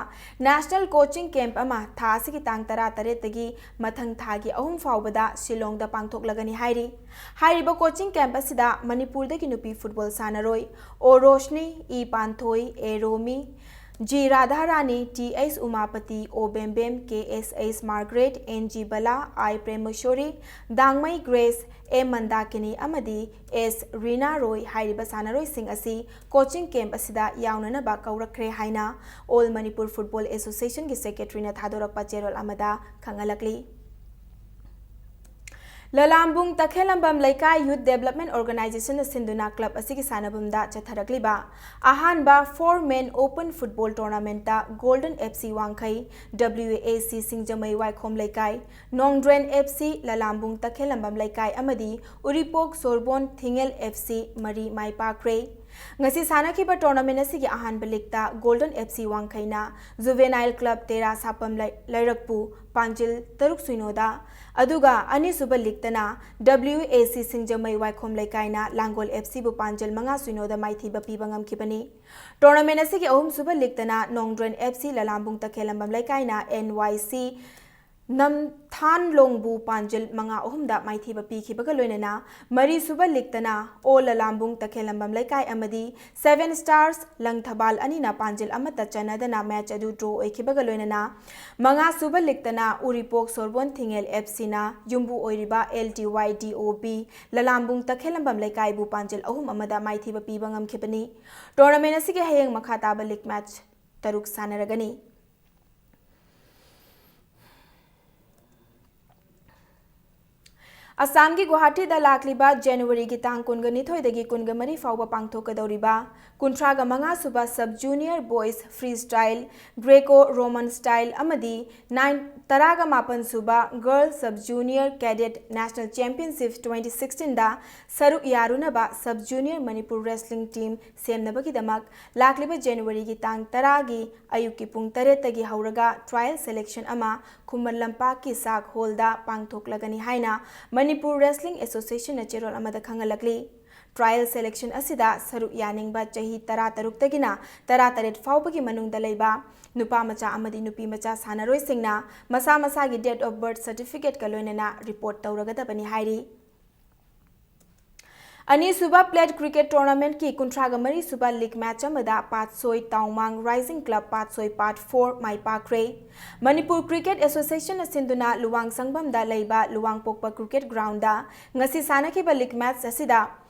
ꯅꯦꯁꯅꯦꯜ ꯀꯣꯆꯤꯡ ꯀꯦꯝꯞ ꯑꯃ ꯊꯥ ꯑꯁꯤꯒꯤ ꯇꯥꯡ ꯇꯔꯥꯇꯔꯦꯠꯇꯒꯤ ꯃꯊꯪ ꯊꯥꯒꯤ ꯑꯍꯨꯝ ꯐꯥꯎꯕꯗ ꯁꯤꯂꯣꯡꯗ ꯄꯥꯡꯊꯣꯛꯂꯒꯅꯤ ꯍꯥꯏꯔꯤ꯫ ꯍꯥꯏꯔꯤꯕ ꯀꯣꯆꯤꯡ ꯀꯦꯝꯞ ꯑꯁꯤꯗ ꯃꯅꯤꯄꯨꯔꯗꯒꯤ ꯅꯨꯄꯤ ꯐꯨꯠꯕꯣꯜ ꯁꯥꯟꯅꯔꯣꯏ O Roshni, E Panthoi, A Romi, G Radharani, T H Umapati, O Bembem, K S H Margaret, N G Bala, I Premeshori, Dangmei Grace, A Mandakini ꯑꯃꯗꯤ ꯑꯦꯁ ꯔꯤꯅꯥ ꯔꯣꯏ ꯍꯥꯏꯔꯤꯕ ꯁꯥꯟꯅꯔꯣꯏꯁꯤꯡ ꯑꯁꯤ ꯀꯣꯆꯤꯡ ꯀꯦꯝꯞ ꯑꯁꯤꯗ ꯌꯥꯎꯅꯅꯕ ꯀꯧꯔꯛꯈ꯭ꯔꯦ ꯍꯥꯏꯅ ꯑꯣꯜ ꯃꯅꯤꯄꯨꯔ ꯐꯨꯠꯕꯣꯜ ꯑꯦꯁꯣꯁꯤꯌꯦꯁꯟꯒꯤ ꯁꯦꯀ꯭ꯔꯦꯇꯔꯤꯅ ꯊꯥꯗꯣꯔꯛꯄ ꯆꯦꯔꯣꯜ ꯑꯃꯗ ꯈꯪꯍꯜꯂꯛꯂꯤ꯫ ꯂꯂꯥꯝꯕꯨꯡ ꯇꯈꯦꯂꯝꯕꯝ ꯂꯩꯀꯥꯏ ꯌꯨꯠ ꯗꯦꯕꯂꯞꯃꯦꯟ ꯑꯣꯔꯒꯅꯥꯏꯖꯦꯁꯟꯅ ꯁꯤꯟꯗꯨꯅ ꯀ꯭ꯂꯕ ꯑꯁꯤꯒꯤ ꯁꯥꯟꯅꯕꯨꯡꯗ ꯆꯠꯊꯔꯛꯂꯤꯕ ꯑꯍꯥꯟꯕ ꯐꯣꯔ ꯃꯦꯟ ꯑꯣꯄꯟ ꯐꯨꯠꯕꯣꯜ ꯇꯣꯔꯅꯥꯃꯦꯟꯠꯇ ꯒꯣꯜꯗꯟ ꯑꯦꯐ ꯁꯤ ꯋꯥꯡꯈꯩ, ꯗꯕ꯭ꯂꯤꯌꯨ ꯑꯦ ꯁꯤ ꯁꯤꯡꯖꯃꯩ ꯋꯥꯏꯈꯣꯝ ꯂꯩꯀꯥꯏ, ꯅꯣꯡꯗ꯭ꯔꯦꯟ ꯑꯦꯐ ꯁꯤ ꯂꯂꯥꯝꯕꯨꯡ ꯇꯈꯦꯂꯝꯕꯝ ꯂꯩꯀꯥꯏ ꯑꯃꯗꯤ ꯎꯔꯤꯄꯣꯛ ꯁꯣꯔꯕꯣꯟ ꯊꯤꯡꯉꯦꯜ ꯑꯦꯐ ꯁꯤ ꯃꯔꯤ ꯃꯥꯏ ꯄꯥꯛꯈ꯭ꯔꯦ꯫ ꯉꯁꯤ ꯁꯥꯟꯅꯈꯤꯕ ꯇꯣꯔꯅꯥꯃꯦꯟꯠ ꯑꯁꯤꯒꯤ ꯑꯍꯥꯟꯕ ꯂꯤꯛꯇ ꯒꯣꯜꯗꯟ ꯑꯦꯐ ꯁꯤ ꯋꯥꯡꯈꯩꯅ ꯖꯨꯚꯦꯅꯥꯏꯜ ꯀ꯭ꯂꯕ ꯇꯦꯔꯥ ꯁꯥꯄꯝ ꯂꯩ-, ꯂꯩꯔꯛꯄꯨ ꯄꯥꯟꯖꯤꯜ ꯇꯔꯨꯛ ꯁꯤꯅꯣꯗ, ꯑꯗꯨꯒ ꯑꯅꯤꯁꯨꯕ ꯂꯤꯛꯇꯅ ꯗꯕ꯭ꯂꯤꯌꯨ ꯑꯦ ꯁꯤ ꯁꯤꯡꯖꯃꯩ ꯋꯥꯏꯈꯣꯝ ꯂꯩꯀꯥꯏꯅ ꯂꯥꯡꯒꯣꯜ ꯑꯦꯐ ꯁꯤꯕꯨ ꯄꯥꯟꯖꯤꯜ ꯃꯉꯥ ꯁꯤꯅꯣꯗ ꯃꯥꯏꯊꯤꯕ ꯄꯤꯕ ꯉꯝꯈꯤꯕꯅꯤ꯫ ꯇꯣꯔꯅꯥꯃꯦꯟꯠ ꯑꯁꯤꯒꯤ ꯑꯍꯨꯝꯁꯨꯕ ꯂꯤꯛꯇꯅ ꯅꯣꯡꯗ꯭ꯔꯦꯟ ꯑꯦꯐ ꯁꯤ ꯂꯂꯥꯝꯕꯨꯡ ꯇꯈꯦꯂꯝꯕꯝ ꯂꯩꯀꯥꯏꯅ ꯑꯦꯟ ꯋꯥꯏ ꯁꯤ ꯅꯝꯊꯥꯟꯂꯣꯡꯕꯨ ꯄꯥꯟꯖꯤꯜ ꯃꯉꯥ ꯑꯍꯨꯝꯗ ꯃꯥꯏꯊꯤꯕ ꯄꯤꯈꯤꯕꯒ ꯂꯣꯏꯅꯅ ꯃꯔꯤꯁꯨꯕ ꯂꯤꯛꯇꯅ ꯑꯣ ꯂꯂꯥꯝꯕꯨꯡ ꯇꯈꯦꯜꯂꯝꯕꯝ ꯂꯩꯀꯥꯏ ꯑꯃꯗꯤ Seven Stars ꯂꯪꯊꯕꯥꯜ ꯑꯅꯤꯅ ꯄꯥꯟꯖꯤꯜ ꯑꯃꯠꯇ ꯆꯟꯅꯗꯅ ꯃꯦꯆ ꯑꯗꯨ ꯗ꯭ꯔꯣ ꯑꯣꯏꯈꯤꯕꯒ ꯂꯣꯏꯅꯅ ꯃꯉꯥꯁꯨꯕ ꯂꯤꯛꯇꯅ ꯎꯔꯤꯄꯣꯛ ꯁꯣꯔꯕꯣꯟ ꯊꯤꯡꯉꯦꯜ ꯑꯦꯐ ꯁꯤꯅ ꯌꯨꯝꯕꯨ ꯑꯣꯏꯔꯤꯕ ꯑꯦꯜ ꯇꯤ ꯋꯥꯏ ꯗꯤ ꯑꯣ ꯕꯤ ꯂꯂꯥꯝꯕꯨꯡ ꯇꯈꯦꯜꯂꯝꯕꯝ ꯂꯩꯀꯥꯏꯕꯨ ꯄꯥꯟꯖꯤꯜ ꯑꯍꯨꯝ ꯑꯃꯗ ꯃꯥꯏꯊꯤꯕ ꯄꯤꯕ ꯉꯝꯈꯤꯕꯅꯤ꯫ ꯇꯣꯔꯅꯥꯃꯦꯟ ꯑꯁꯤꯒꯤ ꯍꯌꯦꯡ ꯃꯈꯥ ꯇꯥꯕ ꯂꯤꯛ ꯃꯦꯆ ꯇꯔꯨꯛ ꯁꯥꯟꯅꯔꯒꯅꯤ꯫ ꯑꯁꯥꯝꯒꯤ ꯒꯨꯋꯥꯍꯥꯇꯤꯗ ꯂꯥꯛꯂꯤꯕ ꯖꯅꯋꯥꯔꯤꯒꯤ ꯇꯥꯡ ꯀꯨꯟꯒ ꯅꯤꯊꯣꯏꯗꯒꯤ ꯀꯨꯟꯒ ꯃꯔꯤ ꯐꯥꯎꯕ ꯄꯥꯡꯊꯣꯛꯀꯗꯧꯔꯤꯕ ꯀꯨꯟꯊ꯭ꯔꯥꯒ ꯃꯉꯥ ꯁꯨꯕ Sub Junior Boys Freestyle, Greco Roman Style ꯑꯃꯗꯤ ꯅꯥꯏꯟ ꯇꯔꯥꯒ ꯃꯥꯄꯟ ꯁꯨꯕ Girls Sub Junior Cadet National Championship twenty sixteen ꯗ ꯁꯔꯨꯛ ꯌꯥꯔꯨꯅꯕ Sub Junior Manipur Wrestling Team ꯁꯦꯝꯅꯕꯒꯤꯗꯃꯛ ꯂꯥꯛꯂꯤꯕ ꯖꯅꯋꯥꯔꯤꯒꯤ ꯇꯥꯡ ꯇꯔꯥꯒꯤ ꯑꯌꯨꯛꯀꯤ ꯄꯨꯡ ꯇꯔꯦꯠꯇꯒꯤ ꯍꯧꯔꯒ trial selection ꯑꯃ ꯈꯨꯃꯟ ꯂꯝꯄꯥꯛꯀꯤ ꯁꯥꯛ ꯍꯣꯜꯗ ꯄꯥꯡꯊꯣꯛꯂꯒꯅꯤ ꯍꯥꯏꯅ ꯃꯅꯤꯄꯨꯔ Wrestling Association ꯅ ꯆꯦꯔꯣꯜ ꯑꯃꯗ ꯈꯪꯍꯜꯂꯛꯂꯤ꯫ Trial selection ꯑꯁꯤꯗ ꯁꯔꯨꯛ ꯌꯥꯅꯤꯡꯕ ꯆꯍꯤ ꯇꯔꯥ ꯇꯔꯨꯛꯇꯒꯤꯅ ꯇꯔꯥ ꯇꯔꯦꯠ ꯐꯥꯎꯕꯒꯤ ꯃꯅꯨꯡꯗ ꯂꯩꯕ ꯅꯨꯄꯥ ꯃꯆꯥ ꯑꯃꯗꯤ ꯅꯨꯄꯤ ꯃꯆꯥ ꯁꯥꯟꯅꯔꯣꯏꯁꯤꯡꯅ ꯃꯁꯥ ꯃꯁꯥꯒꯤ date of birth certificate ꯀ ꯂꯣꯏꯅꯅ report ꯇꯧꯔꯒꯗꯕꯅꯤ ꯍꯥꯏꯔꯤ꯫ ꯑꯅꯤꯁꯨꯕ Plate Cricket Tournament ꯀꯤ ꯀꯨꯟꯊ꯭ꯔꯥꯒ ꯃꯔꯤ ꯁꯨꯕ league match ꯑꯃꯗ ꯄꯥꯠꯁꯣꯏ ꯇꯥꯎꯃꯥꯡ Rising Club ꯄꯥꯠꯁꯣꯏ Part four ꯃꯥꯏ ꯄꯥꯛꯈ꯭ꯔꯦ꯫ ꯃꯅꯤꯄꯨꯔ Cricket Association ꯅ ꯁꯤꯟꯗꯨꯅ ꯂꯨꯋꯥꯡ ꯁꯪꯕꯝꯗ ꯂꯩꯕ ꯂꯨꯋꯥꯡꯄꯣꯛꯄ cricket ground ꯗ ꯉꯁꯤ ꯁꯥꯟꯅꯈꯤꯕ league match ꯑꯁꯤꯗ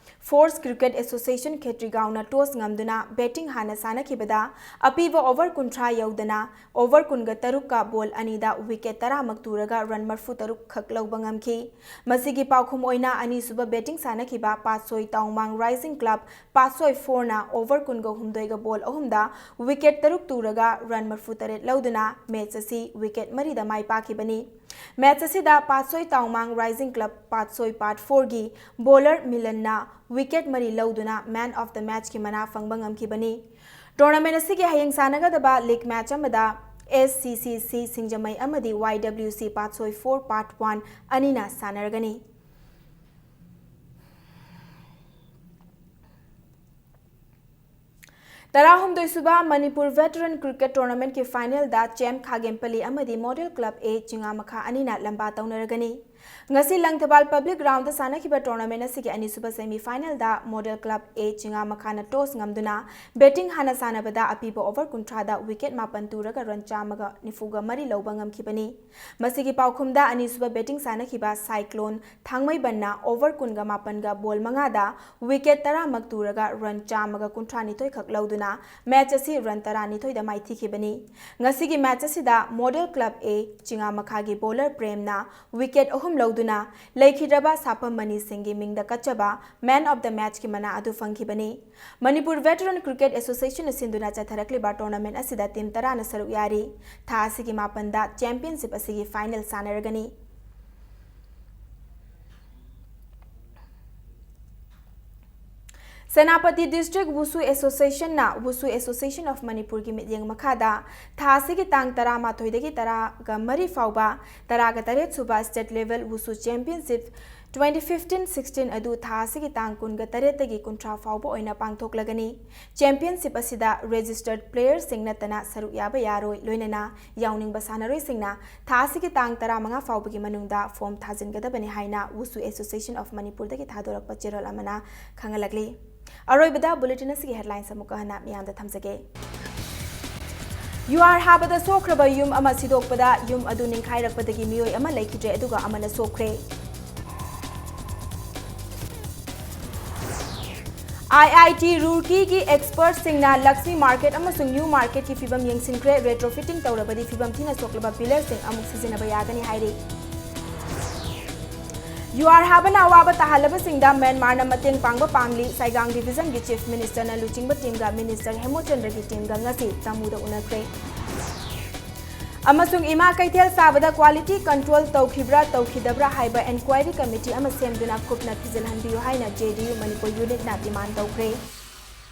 Force Cricket Association ꯈꯦꯇ꯭ꯔꯤꯒꯥꯎꯅ toss ꯉꯝꯗꯨꯅ batting ꯍꯥꯟꯅ ꯁꯥꯟꯅꯈꯤꯕꯗ ꯑꯄꯤꯕ over ꯀꯨꯟꯊ꯭ꯔꯥ ꯌꯧꯗꯅ over ꯀꯨꯟꯒ ꯇꯔꯨꯛꯀ ball ꯑꯅꯤꯗ wicket ꯇꯔꯥꯃꯛ ꯇꯨꯔꯒ run ꯃꯔꯐꯨ ꯇꯔꯨꯛ ꯈꯛ ꯂꯧꯕ ꯉꯝꯈꯤ꯫ ꯃꯁꯤꯒꯤ ꯄꯥꯎꯈꯨꯝ ꯑꯣꯏꯅ ꯑꯅꯤꯁꯨꯕ batting ꯁꯥꯟꯅꯈꯤꯕ ꯄꯥꯠꯁꯣꯏ ꯇꯥꯎꯃꯥꯡ Rising Club ꯄꯥꯠꯁꯣꯏ four ꯅ over ꯀꯨꯟꯒ ꯍꯨꯝꯗꯣꯏꯒ ball ꯑꯍꯨꯝꯗ wicket ꯇꯔꯨꯛ ꯇꯨꯔꯒ run ꯃꯔꯐꯨ ꯇꯔꯦꯠ ꯂꯧꯗꯨꯅ match ꯑꯁꯤ wicket ꯃꯔꯤꯗ ꯃꯥꯏ ꯄꯥꯛꯈꯤꯕꯅꯤ꯫ Match ꯑꯁꯤꯗ ꯄꯥꯠꯁꯣꯏ ꯇꯥꯎꯃꯥꯡ Rising Club ꯄꯥꯠꯁꯣꯏ Part four ꯒꯤ bowler ꯃꯤꯂꯟꯅ wicket ꯃꯔꯤ ꯂꯧꯗꯨꯅ man of the match ꯀꯤ ꯃꯅꯥ ꯐꯪꯕ ꯉꯝꯈꯤꯕꯅꯤ꯫ Tournament ꯑꯁꯤꯒꯤ ꯍꯌꯦꯡ ꯁꯥꯟꯅꯒꯗꯕ league match ꯑꯃꯗ S C C C ꯁꯤꯡꯖꯃꯩ ꯑꯃꯗꯤ Y W C ꯄꯥꯠꯁꯣꯏ four Part one ꯑꯅꯤꯅ ꯁꯥꯟꯅꯔꯒꯅꯤ꯫ ꯇꯔꯥꯍꯨꯝꯗꯣꯏ ꯁꯨꯕ ꯃꯅꯤꯄꯨꯔ ꯚꯦꯇꯔꯟ ꯀ꯭ꯔꯤꯀꯦꯠ ꯇꯣꯔꯅꯥꯃꯦꯟꯠꯀꯤ ꯐꯥꯏꯅꯦꯜꯗ ꯆꯦꯝ ꯈꯥꯒꯦꯝꯄꯜꯂꯤ ꯑꯃꯗꯤ ꯃꯣꯗꯦꯜ ꯀ꯭ꯂꯕ ꯑꯦ ꯆꯤꯉꯥꯃꯈꯥ ꯑꯅꯤꯅ ꯂꯝꯕꯥ ꯇꯧꯅꯔꯒꯅꯤ꯫ ꯉꯁꯤ ꯂꯪꯊꯕꯥꯜ ꯄꯕ꯭ꯂꯤꯛ ꯒ꯭ꯔꯥꯎꯟꯗ ꯁꯥꯟꯅꯈꯤꯕ ꯇꯣꯔꯅꯥꯃꯦꯟꯠ ꯑꯁꯤꯒꯤ ꯑꯅꯤꯁꯨꯕ ꯁꯦꯃꯤ ꯐꯥꯏꯅꯦꯜꯗ ꯃꯣꯗꯦꯜ ꯀ꯭ꯂꯕ ꯑꯦ ꯆꯤꯉꯥꯃꯈꯥꯅ ꯇꯣꯁ ꯉꯝꯗꯨꯅ ꯕꯦꯇꯤꯡ ꯍꯥꯟꯅ ꯁꯥꯟꯅꯕꯗ ꯑꯄꯤꯕ ꯑꯣꯚꯔ ꯀꯨꯟꯊ꯭ꯔꯥꯗ ꯋꯤꯀꯦꯠ ꯃꯥꯄꯟ ꯇꯨꯔꯒ ꯔꯟ ꯆꯥꯝꯃꯒ ꯅꯤꯐꯨꯒ ꯃꯔꯤ ꯂꯧꯕ ꯉꯝꯈꯤꯕꯅꯤ꯫ ꯃꯁꯤꯒꯤ ꯄꯥꯎꯈꯨꯝꯗ ꯑꯅꯤꯁꯨꯕ ꯕꯦꯇꯤꯡ ꯁꯥꯟꯅꯈꯤꯕ ꯁꯥꯏꯀ꯭ꯂꯣꯟ ꯊꯥꯡꯃꯩꯕꯟꯅ ꯑꯣꯚꯔ ꯀꯨꯟꯒ ꯃꯥꯄꯟꯒ ꯕꯣꯜ ꯃꯉꯥꯗ ꯋꯤꯀꯦꯠ ꯇꯔꯥꯃꯛ ꯇꯨꯔꯒ ꯔꯟ ꯆꯥꯝꯃꯒ ꯀꯨꯟꯊ꯭ꯔꯥꯅꯤꯊꯣꯏ ꯈꯛ ꯂꯧꯗꯨꯅ ꯃꯦꯆ ꯑꯁꯤ ꯔꯟ ꯇꯔꯥꯅꯤꯊꯣꯏꯗ ꯃꯥꯏꯊꯤꯈꯤꯕꯅꯤ꯫ ꯉꯁꯤꯒꯤ ꯃꯦꯆ ꯑꯁꯤꯗ ꯃꯣꯗꯦꯜ ꯀ꯭ꯂꯕ ꯑꯦ ꯆꯤꯉꯥꯃꯈꯥꯒꯤ ꯕꯣꯂꯔ ꯄ꯭ꯔꯦꯝꯅ ꯋꯤꯀꯦꯠ ꯑꯍꯨꯝ ꯂꯧꯗꯨꯅ ꯂꯩꯈꯤꯗ꯭ꯔꯕ ꯁꯥꯐꯝ ꯃꯅꯤ ꯁꯤꯡꯒꯤ ꯃꯤꯡꯗ ꯀꯠꯆꯕ Man of the Matchꯀꯤ ꯃꯅꯥ ꯑꯗꯨ ꯐꯪꯈꯤꯕꯅꯤ꯫ ꯃꯅꯤꯄꯨꯔ ꯚꯦꯇꯔꯟ ꯀ꯭ꯔꯤꯀꯦꯠ ꯑꯦꯁꯣꯁꯤꯌꯦꯁꯟꯅ ꯁꯤꯟꯗꯨꯅ ꯆꯠꯊꯔꯛꯂꯤꯕ ꯇꯣꯔꯅꯥꯃꯦꯟꯠ ꯑꯁꯤꯗ ꯇꯤꯝ ꯇꯔꯥꯅ ꯁꯔꯨꯛ ꯌꯥꯔꯤ꯫ ꯊꯥ ꯑꯁꯤꯒꯤ ꯃꯥꯄꯟꯗ ꯆꯦꯝꯄꯤꯌꯟꯁꯤꯞ ꯑꯁꯤꯒꯤ ꯐꯥꯏꯅꯦꯜ ꯁꯥꯟꯅꯔꯒꯅꯤ꯫ ꯁꯦꯅꯥꯄꯇꯤ ꯗꯤꯁꯇ꯭ꯔꯤꯛ ꯋꯨꯁꯨ ꯑꯦꯁꯣꯁꯤꯌꯦꯁꯟꯅ Wushu Association of Manipurꯒꯤ ꯃꯤꯠꯌꯦꯡ ꯃꯈꯥꯗ ꯊꯥ ꯑꯁꯤꯒꯤ ꯇꯥꯡ ꯇꯔꯥꯃꯥꯊꯣꯏꯗꯒꯤ ꯇꯔꯥꯒ ꯃꯔꯤ ꯐꯥꯎꯕ ꯇꯔꯥꯒ ꯇꯔꯦꯠ ꯁꯨꯕ state level wushu championship twenty fifteen sixteen ꯑꯗꯨ ꯊꯥ ꯑꯁꯤꯒꯤ ꯇꯥꯡ ꯀꯨꯟꯒ ꯇꯔꯦꯠꯇꯒꯤ ꯀꯨꯟꯊ꯭ꯔꯥ ꯐꯥꯎꯕ ꯑꯣꯏꯅ ꯄꯥꯡꯊꯣꯛꯂꯒꯅꯤ꯫ ꯆꯦꯝꯄꯤꯌꯟꯁꯤꯞ ꯑꯁꯤꯗ ꯔꯦꯖꯤꯁꯇꯔꯗ ꯄ꯭ꯂꯦꯌꯔꯁꯤꯡ ꯅꯠꯇꯅ ꯁꯔꯨꯛ ꯌꯥꯕ ꯌꯥꯔꯣꯏ꯫ ꯂꯣꯏꯅꯅ ꯌꯥꯎꯅꯤꯡꯕ ꯁꯥꯟꯅꯔꯣꯏꯁꯤꯡꯅ ꯊꯥ ꯑꯁꯤꯒꯤ ꯇꯥꯡ ꯇꯔꯥꯃꯉꯥ ꯐꯥꯎꯕꯒꯤ ꯃꯅꯨꯡꯗ ꯐꯣꯔꯝ ꯊꯥꯖꯤꯟꯒꯗꯕꯅꯤ ꯍꯥꯏꯅ ꯋꯨꯁꯨ ꯑꯦꯁꯣꯁꯤꯌꯦꯁꯟ ꯑꯣꯐ ꯃꯅꯤꯄꯨꯔꯗꯒꯤ ꯊꯥꯗꯣꯔꯛꯄ ꯆꯦꯔꯣꯜ ꯑꯃꯅ ꯈꯪꯍꯜꯂꯛꯂꯤ꯫ ꯑꯔꯣꯏꯕꯗ ꯕꯨꯂꯦꯇꯤꯟ ꯑꯁꯤꯒꯤ ꯍꯦꯗꯂꯥꯏꯟꯁ ꯑꯃꯨꯛꯀ ꯍꯟꯅ ꯃꯤꯌꯥꯝꯗ ꯊꯝꯖꯒꯦ꯫ ꯌꯨꯍꯥꯔ ꯍꯥꯕꯗ ꯁꯣꯛꯈ꯭ꯔꯕ ꯌꯨꯝ ꯑꯃ ꯁꯤꯗꯣꯛꯄꯗ ꯌꯨꯝ ꯑꯗꯨ ꯅꯤꯡꯈꯥꯏꯔꯛꯄꯗꯒꯤ ꯃꯤꯑꯣꯏ ꯑꯃ ꯂꯩꯈꯤꯗ꯭ꯔꯦ, ꯑꯗꯨꯒ ꯑꯃꯅ ꯁꯣꯛꯈ꯭ꯔꯦ꯫ ꯑꯥꯏ ꯑꯥꯏ ꯇꯤ ꯔꯨꯔꯀꯤꯒꯤ ꯑꯦꯛꯁꯄꯔꯠꯁꯤꯡꯅ ꯂꯛꯁꯃꯤ ꯃꯥꯔꯀꯦꯠ ꯑꯃꯁꯨꯡ ꯅ꯭ꯌꯨ ꯃꯥꯔꯀꯦꯠꯀꯤ ꯐꯤꯕꯝ ꯌꯦꯡꯁꯤꯟꯈ꯭ꯔꯦ꯫ ꯔꯦꯇ꯭ꯔꯣꯐꯤꯇꯤꯡ ꯇꯧꯔꯕꯗꯤ ꯐꯤꯕꯝ ꯊꯤꯅ ꯁꯣꯛꯂꯕ ꯄꯤꯂꯔꯁꯤꯡ ꯑꯃꯨꯛ ꯁꯤꯖꯤꯟꯅꯕ ꯌꯥꯒꯅꯤ ꯍꯥꯏꯔꯤ꯫ ꯌꯨꯍꯥꯔ ꯍꯥꯕꯅ ꯑꯋꯥꯕ ꯇꯥꯍꯜꯂꯕꯁꯤꯡꯗ ꯃ꯭ꯌꯥꯟꯃꯥꯔꯅ ꯃꯇꯦꯡ ꯄꯥꯡꯕ ꯄꯥꯝꯂꯤ꯫ ꯁꯥꯏꯒꯥꯡ ꯗꯤꯚꯤꯖꯟꯒꯤ ꯆꯤꯐ ꯃꯤꯅꯤꯁꯇꯔꯅ ꯂꯨꯆꯤꯡꯕ ꯇꯤꯝꯒ ꯃꯤꯅꯤꯁꯇꯔ ꯍꯦꯃꯣꯆꯟꯗ꯭ꯔꯒꯤ ꯇꯤꯝꯒ ꯉꯁꯤ ꯇꯃꯨꯗ ꯎꯅꯈ꯭ꯔꯦ꯫ ꯑꯃꯁꯨꯡ ꯏꯃꯥ ꯀꯩꯊꯦꯜ ꯁꯥꯕꯗ ꯀ꯭ꯋꯥꯂꯤꯇꯤ ꯀꯟꯇ꯭ꯔꯣꯜ ꯇꯧꯈꯤꯕ꯭ꯔꯥ ꯇꯧꯈꯤꯗꯕ꯭ꯔꯥ ꯍꯥꯏꯕ ꯏꯟꯀ꯭ꯋꯥꯏꯔꯤ ꯀꯃꯤꯇꯤ ꯑꯃ ꯁꯦꯝꯗꯨꯅ ꯀꯨꯞꯅ ꯊꯤꯖꯤꯜꯍꯟꯕꯤꯌꯨ ꯍꯥꯏꯅ ꯖꯦ ꯗꯤ ꯌꯨ ꯃꯅꯤꯄꯨꯔ ꯌꯨꯅꯤꯠꯅ ꯗꯤꯃꯥꯟ ꯇꯧꯈ꯭ꯔꯦ꯫